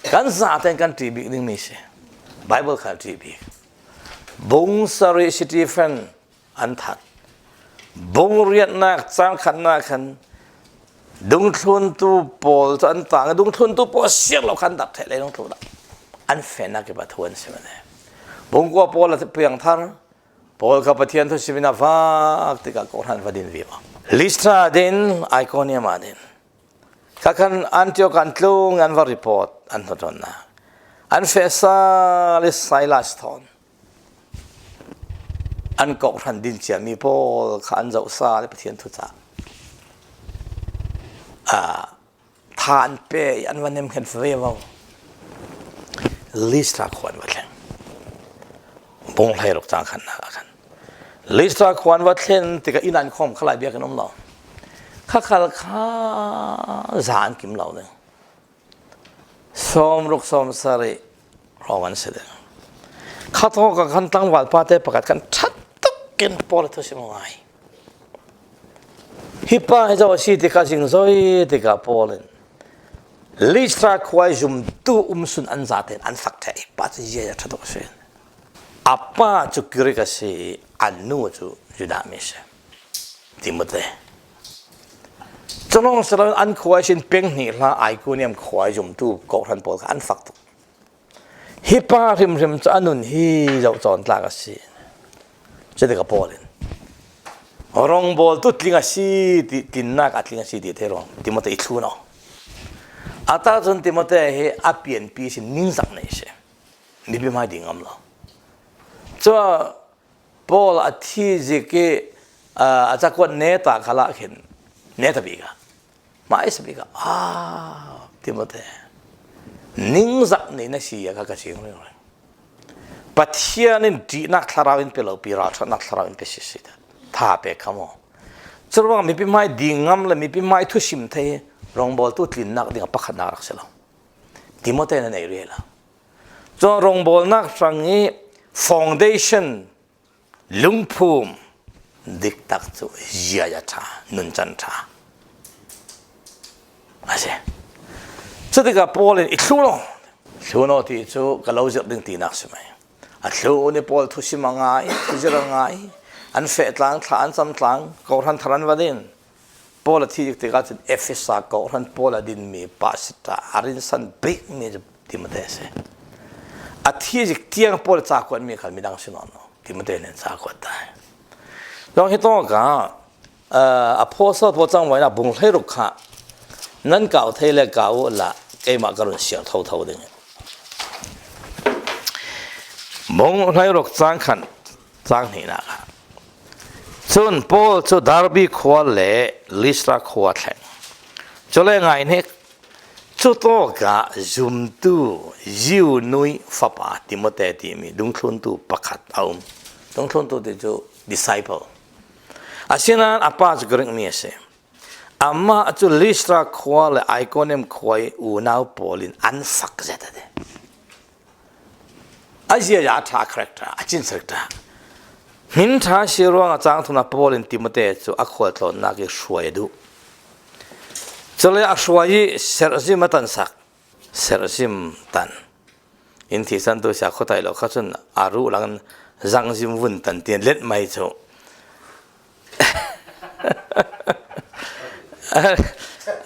Kan zaten kan ṭih bik dingmi si. Bible kha ṭih bik. Bung sarih Stephen an that. Bung riatnak cang khatnak khan dungthluntu pawl cu an tang, dungthluntu pawl siar lo khan dak ṭheh lei dungthlun ah an fehnak i pathu an si mene. Bung kua pawl a piangthar, pawl kha Pathian thu simin a vak tikah kawhhran va din vivo. Listra din, Iconium ah din. Kha khan Antioch an tlung, an va report, an hnaṭuannak. An feh sal i Silas thawn an kawhhran din ciami pawl kha an zoh sal i Pathian thucah, a, tha an pe i an va nemhnget vivo. Listra khua an va thleng. Bung hleiruk cang khatnak ah khan Listra khua an va thlen tikah inn ah an khawm kha lai biakinn um lo. Kha khal kha za an kim lo ding. Sawmruk sawmsarih hrawng an si ding. Kha tawk ah khan tlangval pate pakhat khan ṭha takin Paul a thusim a ngai. Hi pa hi zo a si tikah zingzoi tikah Paul in Listra khua i zumtu um sun an zate in an fak ṭheh. Hi pa cu ziaza ṭha tuk a si. A pa cu Greek a si, a nu cu Judah mi a si. Timote. Cu lawng si loin an khua ihsin peng hnih hla Iconium khua i zumtu kawhhran pawl kha an fak tuk. Hi pa hrimhrim cu a nun hi zoh cawn tlak a si. Cutikah Paul in rawngbawltu tling a si ti, tlinnak a tling a si ti thei ruang Timote i thlun aw. A tak cun Timote hi a pianpi sin ningzak nei si. Mipi hmai ding ngam lo. Cun Paul a thi zik i, aa, a cakuat neta khalah khin neta bik ah, hmaisa bik ah, aa, Timote, ningzak nei na si a kha ka cing ringring. Pathian in ṭihnak thlarau in pe lo pi, ralṭhatnak thlarau in pe sisi ta. Tha pek kha maw? Curuang mipi hmai ding ngam le mipi hmai thusim thei rawngbawltu tlinnak ding a pakhatnak rak si lo. Timote na nei rih lo. Cun rawngbawlnak hrang i foundation, lungphum diktak cu ziaza ṭha, nuncan ṭha a si. Cutikah Paul in i thlu lo, thlu lo ti cu ka lo zirh ding tinak si mai. A thlu ni Paul thusim a ngai, thuzirh a ngai, an feh tlang, thla an cam tlang, kawhhran thar an va din. Paul a thi dik tikah cun Efesa kawhhran Paul a dinmi pastor a rinsan bikmi cu Timote a si. A thi dik tiang Paul a cakuatmi kha midang si nawn lo. Timote nih a cakuat ta. Lawng hi tawk ah, aa, Apostle Paul cangvaina bung hleiruk kha nan kau thei le kau uh la keimah ka run siar thotho ding. Bung hleiruk cang khan cang hnihnak ah. Cun Paul cu Derbe khua le Listra khua a thleng. Cule ngai hnik, cu tawk ah zumtu Ziu nui fapa Timote timi dungthluntu pakhat a um. Dungthluntu ti cu disciple. Asinain a pa cu Greek mi a si. Amah cu Listra khua le Iconium khua i unau pawl in an fak zet a ti. A ziaza a ṭha, a character, a cin character. Hmin ṭha si ruangah cang thumnak Paul in Timote cu a khualtlawnnak i hruai a duh. Cule a hruai i serhzim a tansak. Serhzim tan. In thihsantu sia khuatai lo kha cun a ruh lang zangzim vun tan tiin let mai cu.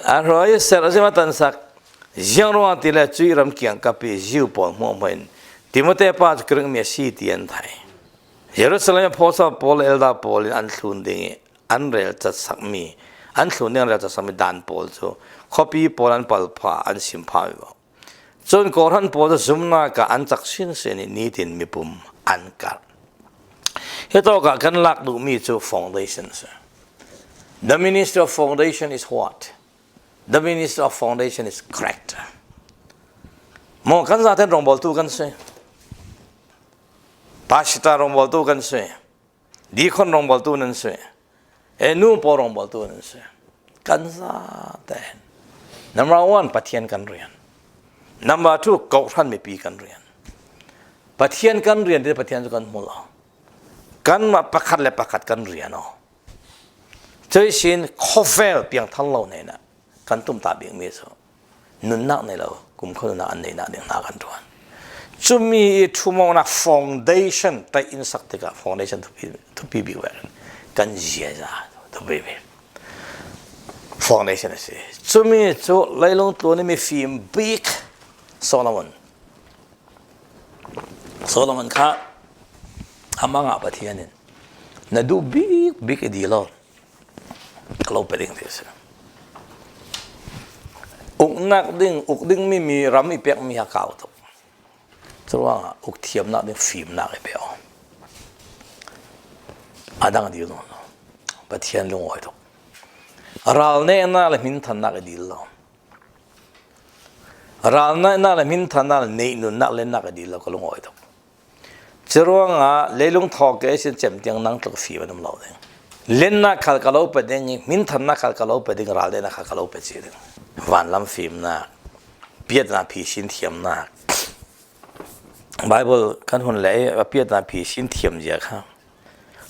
A hruai i serhzim a tansak. Ziang ruang ti le cuih ram kiangkap i Ziu pawl hmuahhmuah in Timote pa cu Greek mi a si ti an thei. Jerusalem i Apostle Paul, Elder Paul in an thlun ding i an relcat sakmi, an thlun ding an relcat sakmi dan pawl cu khuapi pawl an palpha an sim pha vivo. Cun kawhhran pawl cu zumnak ah an cak sinsin i nitin mipum an karh. Hi tawk ah kan lak duhmi cu foundation a si. The ministry of foundation is what? The ministry of foundation is character. Maw kan zaten rawngbawltu kan si. Pastor rawngbawltu kan si. Deacon rawngbawltu nan si. E nu pawl rawngbawltu nan si. Kan zaten. Number one, Pathian kan rian. Number two, kawhhran mipi kan rian. Pathian kan rian ti Pathian cu kan hmu lo. Kanmah pakhat le pakhat kan rian aw. Cuihsin khawvel piangthar lo nei na kan tumtah bikmi cu nunnak nei lo, kumkhua nunnak an neihnak ding hna kan ṭuan. Cumi i ṭhumawknak foundation ṭaih in sak tikah foundation thupi, thupi bik ve kan ziaza thupi bik foundation a si. Cumi cu leilung tlun i mifim bik Solomon. Solomon kha a mangah Pathian in na duh bik bik i dil aw. Ka lo pe ding ti a si. Uknak ding, uk dingmi mi ram i pekmi a kau tuk. Curuangah uk thiamnak ding fimnak i pe aw. A dang a dil nawn lo. Pathian lungawi tuk. Ral nehnak le hminthannak i dil lo. Ral nehnak le hminthannak le neih nunnak lennak i dil lo ka lungawi tuk. Curuangah leilung thawh kei sin cem tiang nang tluk fim an um lo ding. Lennak khal ka lo pe ding i, hminthannak khal ka lo pe ding, ral lennak khal ka lo pe ci ding. Vanlam fimnak, piatna phi sin thiamnak. Bible kan hun leh a piatna phi sin thiam zia kha.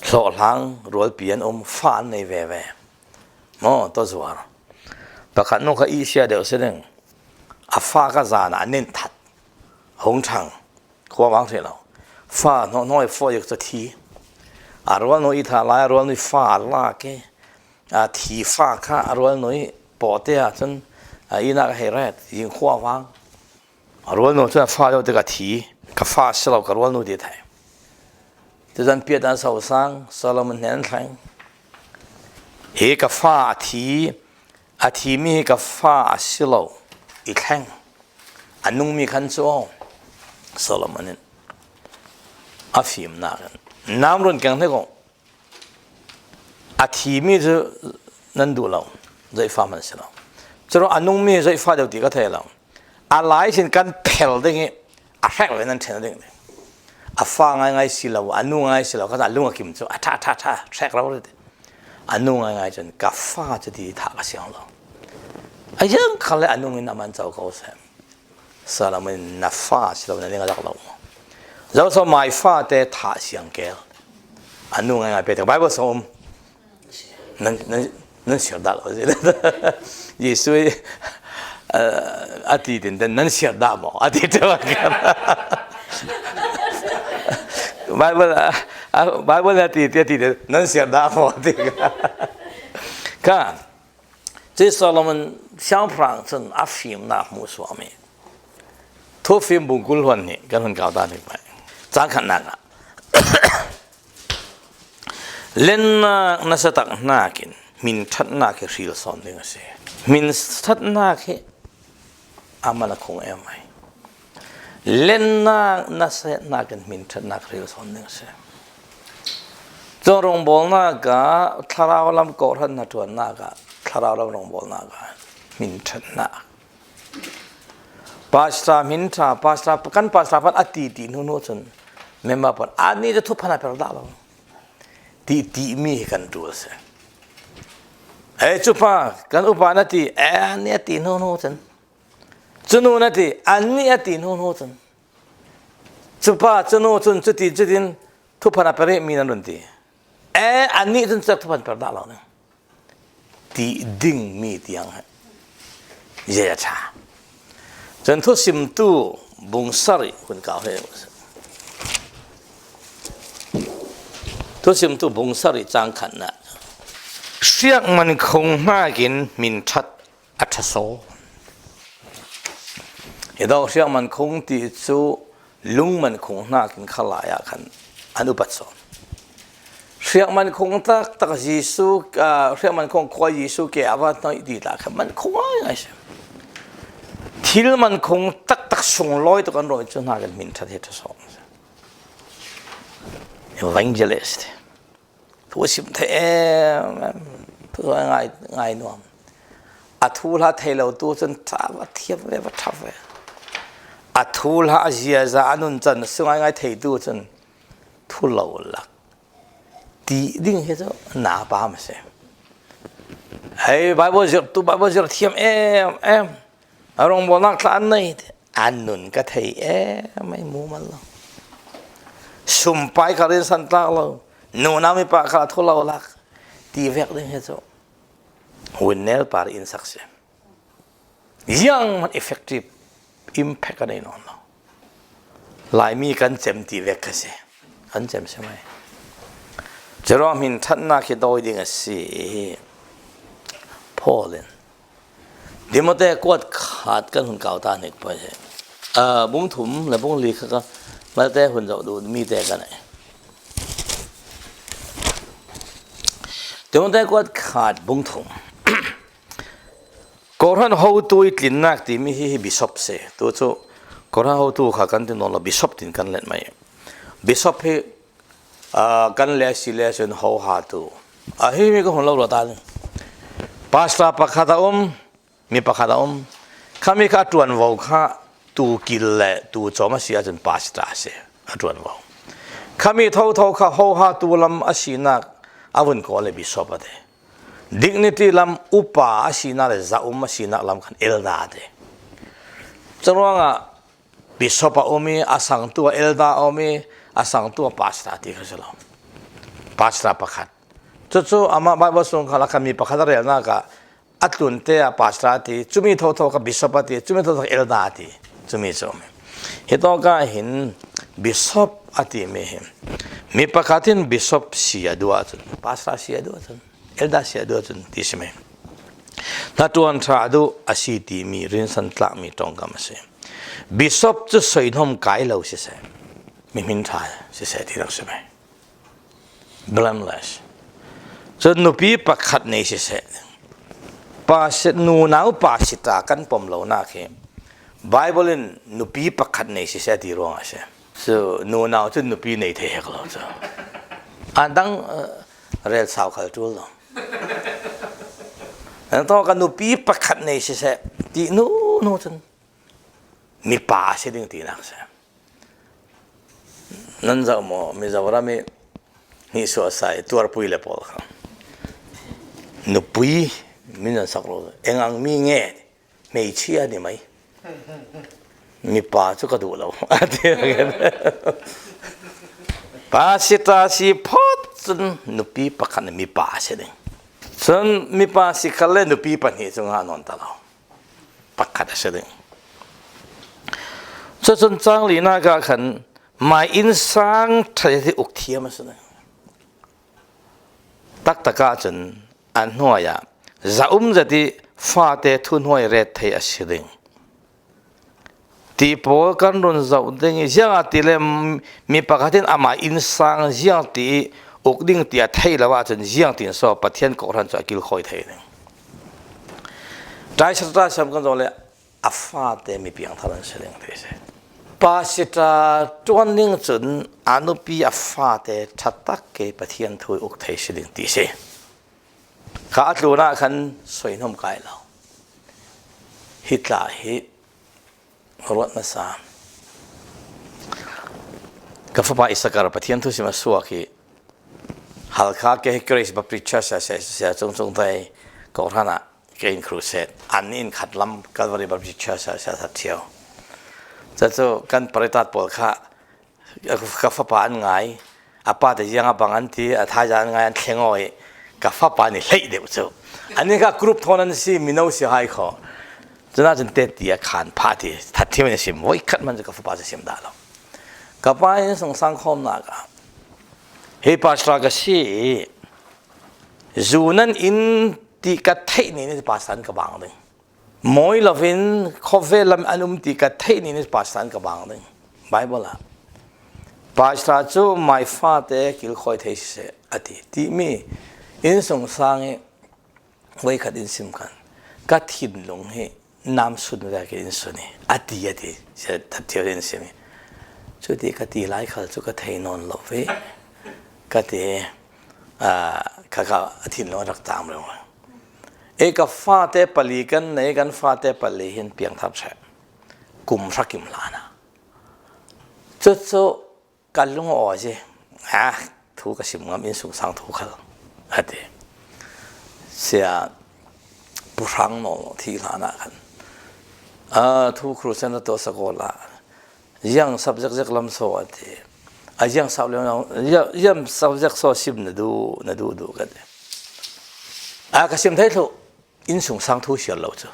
Hlawhhlang rualpi an um, fa an nei veve. Maw, tua zuar. Pakhat nu kha i sia deuh si ding. A fa kha zana a nin that. Hong thang. Khua vang thei lo. Fa hnawh hnawh i fawh zik cu thi. A rualnu i tha lai, a rualnu i fa a lak i. A thi fa kha a rualnu i pawhte ah cun a inak a hei ret. Zing khua vang. A rualnu cun a fa deuh tik a thi. Ka fa a si lo, ka rualnu ti thei. Tuzan piat an so sang, Solomon hnen an thleng. Hi ka fa a thi, a thimi hi ka fa a si lo, i thleng. A nungmi khan cu aw, Solomon in a fimnak in. Nam run keng hnik aw. A thimi cu nan duh lo, zoifa hman si lo. Curuang a nungmi zoifa deuh ti ka thei lo. A lai sin kan phel ding i a hrek ve nan ṭhen ding. A fa ngaingai si lo, a nu ngaingai si lo, kha a lung a kim cu a ṭha, ṭha, ṭha, hrek lo rih. A nu ngaingai cun ka fa cu ti thah ka siang lo. A ziang khal le a nung in a man co ko seh. Solomon in na fa si lo, na ning a lak lo. Zoso mai fa te thah siang kel. A nu ngaingai pe te Bible song um. Nan, nan, nan siar dah lo. Jesuh i, eh, a ti tin, nan siar dah maw? A ti te bang kan. Bible, ah, ah, Bible a ti, ti, a ti te, nan siar dah maw? A ti kan. Kan. Cu Solomon siangpahrang cun a fimnak hmuh suahmi. Thufim bung kul hluan nih kan hun kau ta ning pai. Cang khatnak ah. Lennak nasa tak hnakin hmin ṭhatnak hi hril sawn ding a si. Hmin ṭhatnak hi a man a khung em ai. Lennak nasa hnakin hmin ṭhatnak hril sawn ding a si. Cun rawngbawlnak ah thlarau lam kawhhran hnaṭuannak ah thlarau lam rawngbawlnak ah hmin ṭhatnak. Pastor hmin ṭha, pastor, kan pastor pan a ti ti hnu hnu cun member pan a ni cu thuphan a per dah lo. Ti, timi hi kan ṭul si. Ei, cupa, kan upa na ti, eh, a ni a ti hnu hnu cun. Cunu na ti, a ni a ti hnu hnu cun. Cupa, cunu cun, cuti, cutin, thuphan a per mi nan run ti. Eh, a ni cun cak thuphan per dah lo ning. Ti ding mi tiang he. Zia ṭha. Cun thusimtu bung sarih hun kau he. Thusimtu bung sarih cang khatnak. Hriak man khung hnakin hmin ṭhat a ṭha saw. Hi dawh hriak man khung ti cu lung man khung hnakin kha lai ah khan an upat sawn. Hriak man khung taktak Jesuh, ah, hriak man khung khua Jesuh ke a va hnaih ti tla khan man khung ai ngai si. Thil man khung taktak sunglawi tuk an rawi cu hnakin hmin ṭhat hi ṭha sawn. Evangelist. Thu a sim thei em em. Thu a ngai, ngai nuam. A thuhla thei lo tu cun ṭha va thiam ve, va ṭha ve. A thuhla a ziaza a nuncan a si ngaingai thei tu cun thu lo lak. Ti ding hi cu na pa ma si. Hei, Bible zirh tu, Bible zirh thiam em em. A rawngbawlnak tla an nei, an nun ka thei em, ei mu mal lo. Sumpai ka rinsan tlak lo. Nunau mipa kha thu lo lak. Ti vek ding hi cu. Vun nel par in sak si. Ziang man effective impact ka nei nawn lo. Laimi kan cem ti vek ka si. Kan cem si mai. Curuang hmin ṭhatnak hi dawi ding a si i hi. Paul in Timote kuat khat kan hun kau ta hnik poi hi. Ah, bung thum le bung li kha ka malte hun zoh duh mi te ka nei. Timote kuat khat bung thum. Kawhhran hotu i tlinnak timi hi, hi bishop si. Tu cu kawhhran hotu kha kan ti nawn lo, bishop tin kan let mai. Bishop hi, ah, kan le si le cun hohatu. Ah, hi mi ka hun lo ruat ta ding. Pastor pakhat a um, mi pakhat a um. Kha mi kha a ṭuanvo kha tu kil le tu cawm a si ahcun pastor a si. A ṭuanvo. Khami thotho kha hohatu lam a sinak a vun kawl le bishop a ti. Dignity lam upa a sinak le zaum a sinak lam khan elder a ti. Curuangah bishop a um i, a sangtu a elder a um i, a sangtu a pastor a ti kha si lo. Pastor pakhat. Cucu amah Bible sung kha lakah mi pakhat a relnak ah a tlunte ah pastor a ti, cumi thotho kha bishop a ti, cumi thotho kha elder a ti. Cumi cu a um i. Hitawk ah hin bishop a timi hi mi pakhat in bishop si a duh ahcun, pastor si a duh ahcun, elder si a duh ahcun ti si mai. Hnaṭuan ṭha a duh a si timi rinsan tlakmi ṭongkam a si. Bishop cu soihnawm kai lo siseh, mihmin ṭha siseh tinak si mai. Blameless. Cun nupi pakhat nei siseh. Pasi-, nunau pasita kan pom lonak hi Bible in nupi pakhat nei siseh ti ruang a si. Cu nunau cu nupi nei thei hek lo cu. A dang, eh, rel sau khal ṭul lo. An tawk a nupi pakhat nei siseh ti hnu hnu cun mipa a si ding tinak si. Nan zoh maw, Mizoram i hnih suahsai tuarpui le pawl kha? Nupui min an sak lo. Engang mi nge, hmeichhia ni mai. Mipa cu ka duh lo a ti. Pasita si phawt cun nupi pakhat nih mipa a si ding. Cun mipa si khal le nupi pahnih cu ngah nawn ta lo. Pakhat a si ding. Cucun cang linak ah khan mai innsang ṭha zet hi uk thiam a si ding. Taktak ah cun a hnuai ah zaum zet i fate thuhnuai ret thei a si ding. Ti pawl kan run zoh ding i, ziangahtile mi pakhat in amah innsang ziangti i uk ding ti a theih lo ahcun ziangtin so Pathian kawhhran cu a kilkhawi thei ding. Taisar taisam kan zoh le a fate mi piangthar an si ding ti si. Pasita ṭuan ning cun a nupi a fate ṭhatak ke Pathian thu i uk thei si ding ti si. Kha a tlunah khan soihnawm kai lo. Hi tla hi ruat hmasa. Ka fapa Isakar Pathian thusim a suak hi Halkha ke hi Grace Baptist Church a sia, sia, sia, cung, cung te kawhhran ah ke in crusade. An in khat lam Calvary Baptist Church a sia that cio. Cucu kan paritat pawl kha ka fapa an ngai, a pa te ziang a bang an ti, a thaizan an ngai an thleng aw i ka fapa nih hleih deuh cu. An in kha group thawn an si, mino si hai kho. Cun ahcun teti a khan phah ti, that thiam in a sim, voi khat hman cu ka fapa cu sim dah lo. Ka pa in sungsang khawmnak ah, hi pastor ka si i, zu nan in ti ka theih ni nih pastor in ka bang ding. Mawi lovin khawvel lam an um ti ka theih ni nih pastor in ka bang ding. Bible ah pastor cu mai fate kilkhawi thei siseh a ti. Timi innsungsang i voikhat in sim khan, ka thinlung hi namsun vekin in sun i a ti, a ti. Sia That Thiau in sim i, cuti ka ti lai khal cu ka thei nawn lo ve, ka ti. Aa, kha kha a thinlung a rak tang reng. E, ka fate pali kan nei, kan fate pali hin piangthar ṭheh. Kum hrakim hlan ah. Cucu ka lung a awi si. Ah, thu ka sim ngam, innsungsang thu khal, a ti. Sia Pu Hrang Nawl thi hlan ah khan, ah, thu Khrusen a tuah sak awla, ziang subject zek lam so a ti. A ziang sap le, ziang, ziang subject so sim na duh, na duh duh ka ti. Ah, ka sim thei thluh. Innsungsang thu siar lo cu.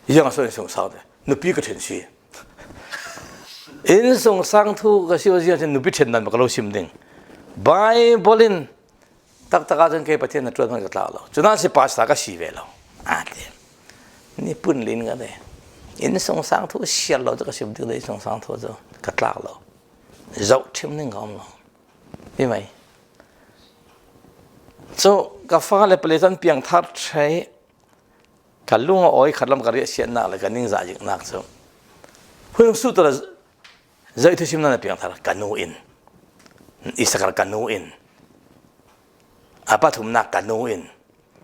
Ziang a so innsungsang te? Nupi ka ṭhen si. Innsungsang thu ka si ziang cun nupi ṭhen nan ka lo sim ding. Bible in taktak ah cun kei Pathian na ṭuan hmanh ka tlak lo. Cun a si pastor ka si ve lo, a ti. Ni pun lin ka ti. Innsungsang thu siar lo cu ka sim ding, innsungsang thu cu ka tlak lo. Zoh ṭhim ning ka um lo. Hi mai. Cu ka fale pali cu an piangthar ṭheh. Ka lung a awi khat lam ka riahsiatnak le ka ningzahziknak cu. Hun sut le zoh thusim nan a piangthar ka nu in, Isakar ka nu in, a pathumnak ka nu in,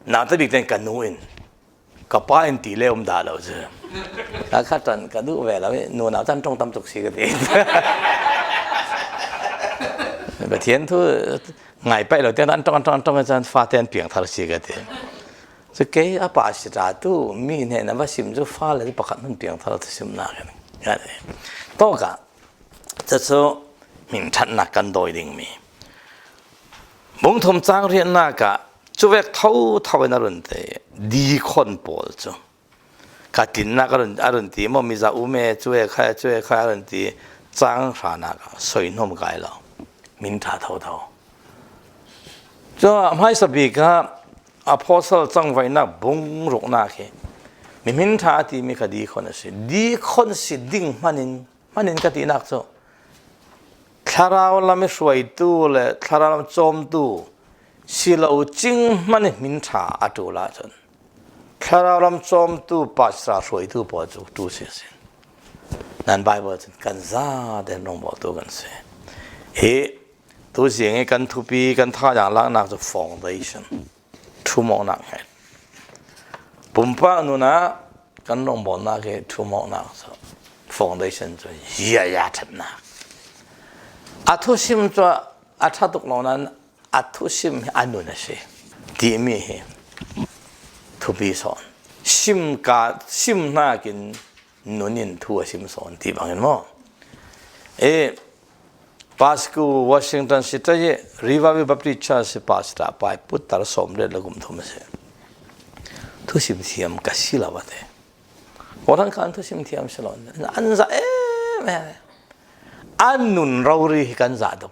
nauta bik tein ka nu in, ka pa in ti le um dah lo cu. Ka kha ṭan ka duh ve lo i, nunau tan ṭong tam tuk si ka ti. Pathian thu ngai paih lo tiang an ṭawng, an ṭawng, an ṭawng, cun fate an piangthar si ka ti. Cu kei a pa si ta tu mi hnen a va sim cu fale pakhat hmun piangthar thusimnak kan, kan ti. Tawkah cucu hmin ṭhatnak kan dawi dingmi bungthum cang riatnak ah cuvek thotho in a run ti, dikhon pawl cu ka tinnak a run, a run ti maw, miza um e, cu e khai, cu e khai a run ti, cang hranak ah soi hnawm kai lo, hmin ṭha thotho. Cun hmaisa bik ah Apostle cangvaihnak bung ruknak hi mi hmin ṭha a timi kha dikhon a si. Dikhon si ding hmanin, hmanin ka tinak cu thlarau lam i hruaitu le thlarau lam cawmtu si lo cing hmanh i hmin ṭha a ṭul ahcun thlarau lam cawmtu pastor hruaitu pawl cu ṭul si a si. Nan Bible cun kan zate hnawmbawltu kan si. Hi tuzing i kan thupi, kan thazaang laknak cu foundation, ṭhumawknak hnget. Pumpak nun ah kan hnawmbawlnak hi ṭhumawknak cu foundation cu ziaza ṭhatnak. A thusim cu a ṭha tuk lo nain a thusim hi a nun a si timi hi thupi sawn. Sim ka, sim hnakin nun in thu a sim sawn ti bangin maw? E, Pasco, Washington State i Revival Baptist Church i pastor pai putter sawm riat le kum thum a si. Thusim thiam ka si lo a ti. Kawhhran kha an thusim thiam si lo, an za em em. An nun rori hi kan zah tuk.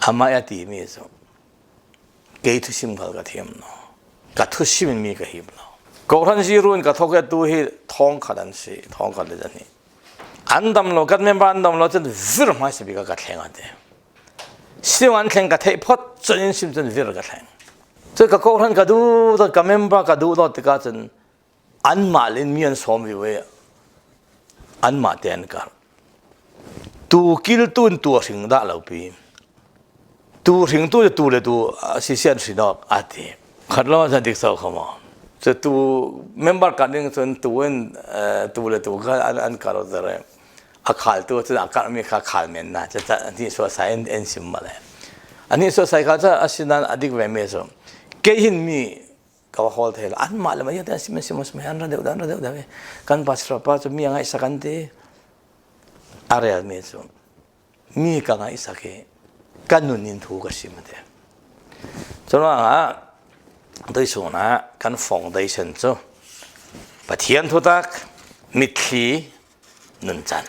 Amah a timi cu kei thusim khal ka thiam lo. Ka thusim in mi ka him lo. Kawhhran zirun ka thawkettu hi thawngkhat an si, thawngkhat le zahnih. An dam lo, kan member an dam lo, cun vir hmaisa bik ah ka thleng a ti. Sim an thleng ka theih phawt cun in sim cun vir ka thleng. Cun ka kawhhran ka duh dawt, ka member ka duh dawt tikah cun anmah le in mi an sawm vivo i anmah te an karh. Tu kiltu in tu a hring dah lo pi. Tu hringtu le tu le tu a sisian hrin awk a ti. Khat lo a dik so kho maw? Cu tu member karh ding cun tu in, eh, tu le tu kha an, an karh awk zare. A khaltu cun a karhmi kha khal men na. Cu ca, a nih suasai in, in sim ma le. A nih suasai kha cu a si nan a dik ve mi cu. Kei hin mi ka va hawl thei lo. Anmah le mah, "Io, te an sim, an sim, an sim, an ra deuh dah, an ra deuh dah ve. Kan pastor pa cu mi a ngaihsak an ti." A relmi cu, "Mi ka ngaihsak i ka nun in thu ka sim," a ti. Curuangah tuihsun ah kan foundation cu Pathian thutak, mitthli, nuncan.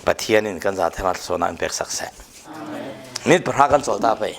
Pathian in kan zate hna thlacamnak in peksak seh. Mit pahra kan cawl ta pei.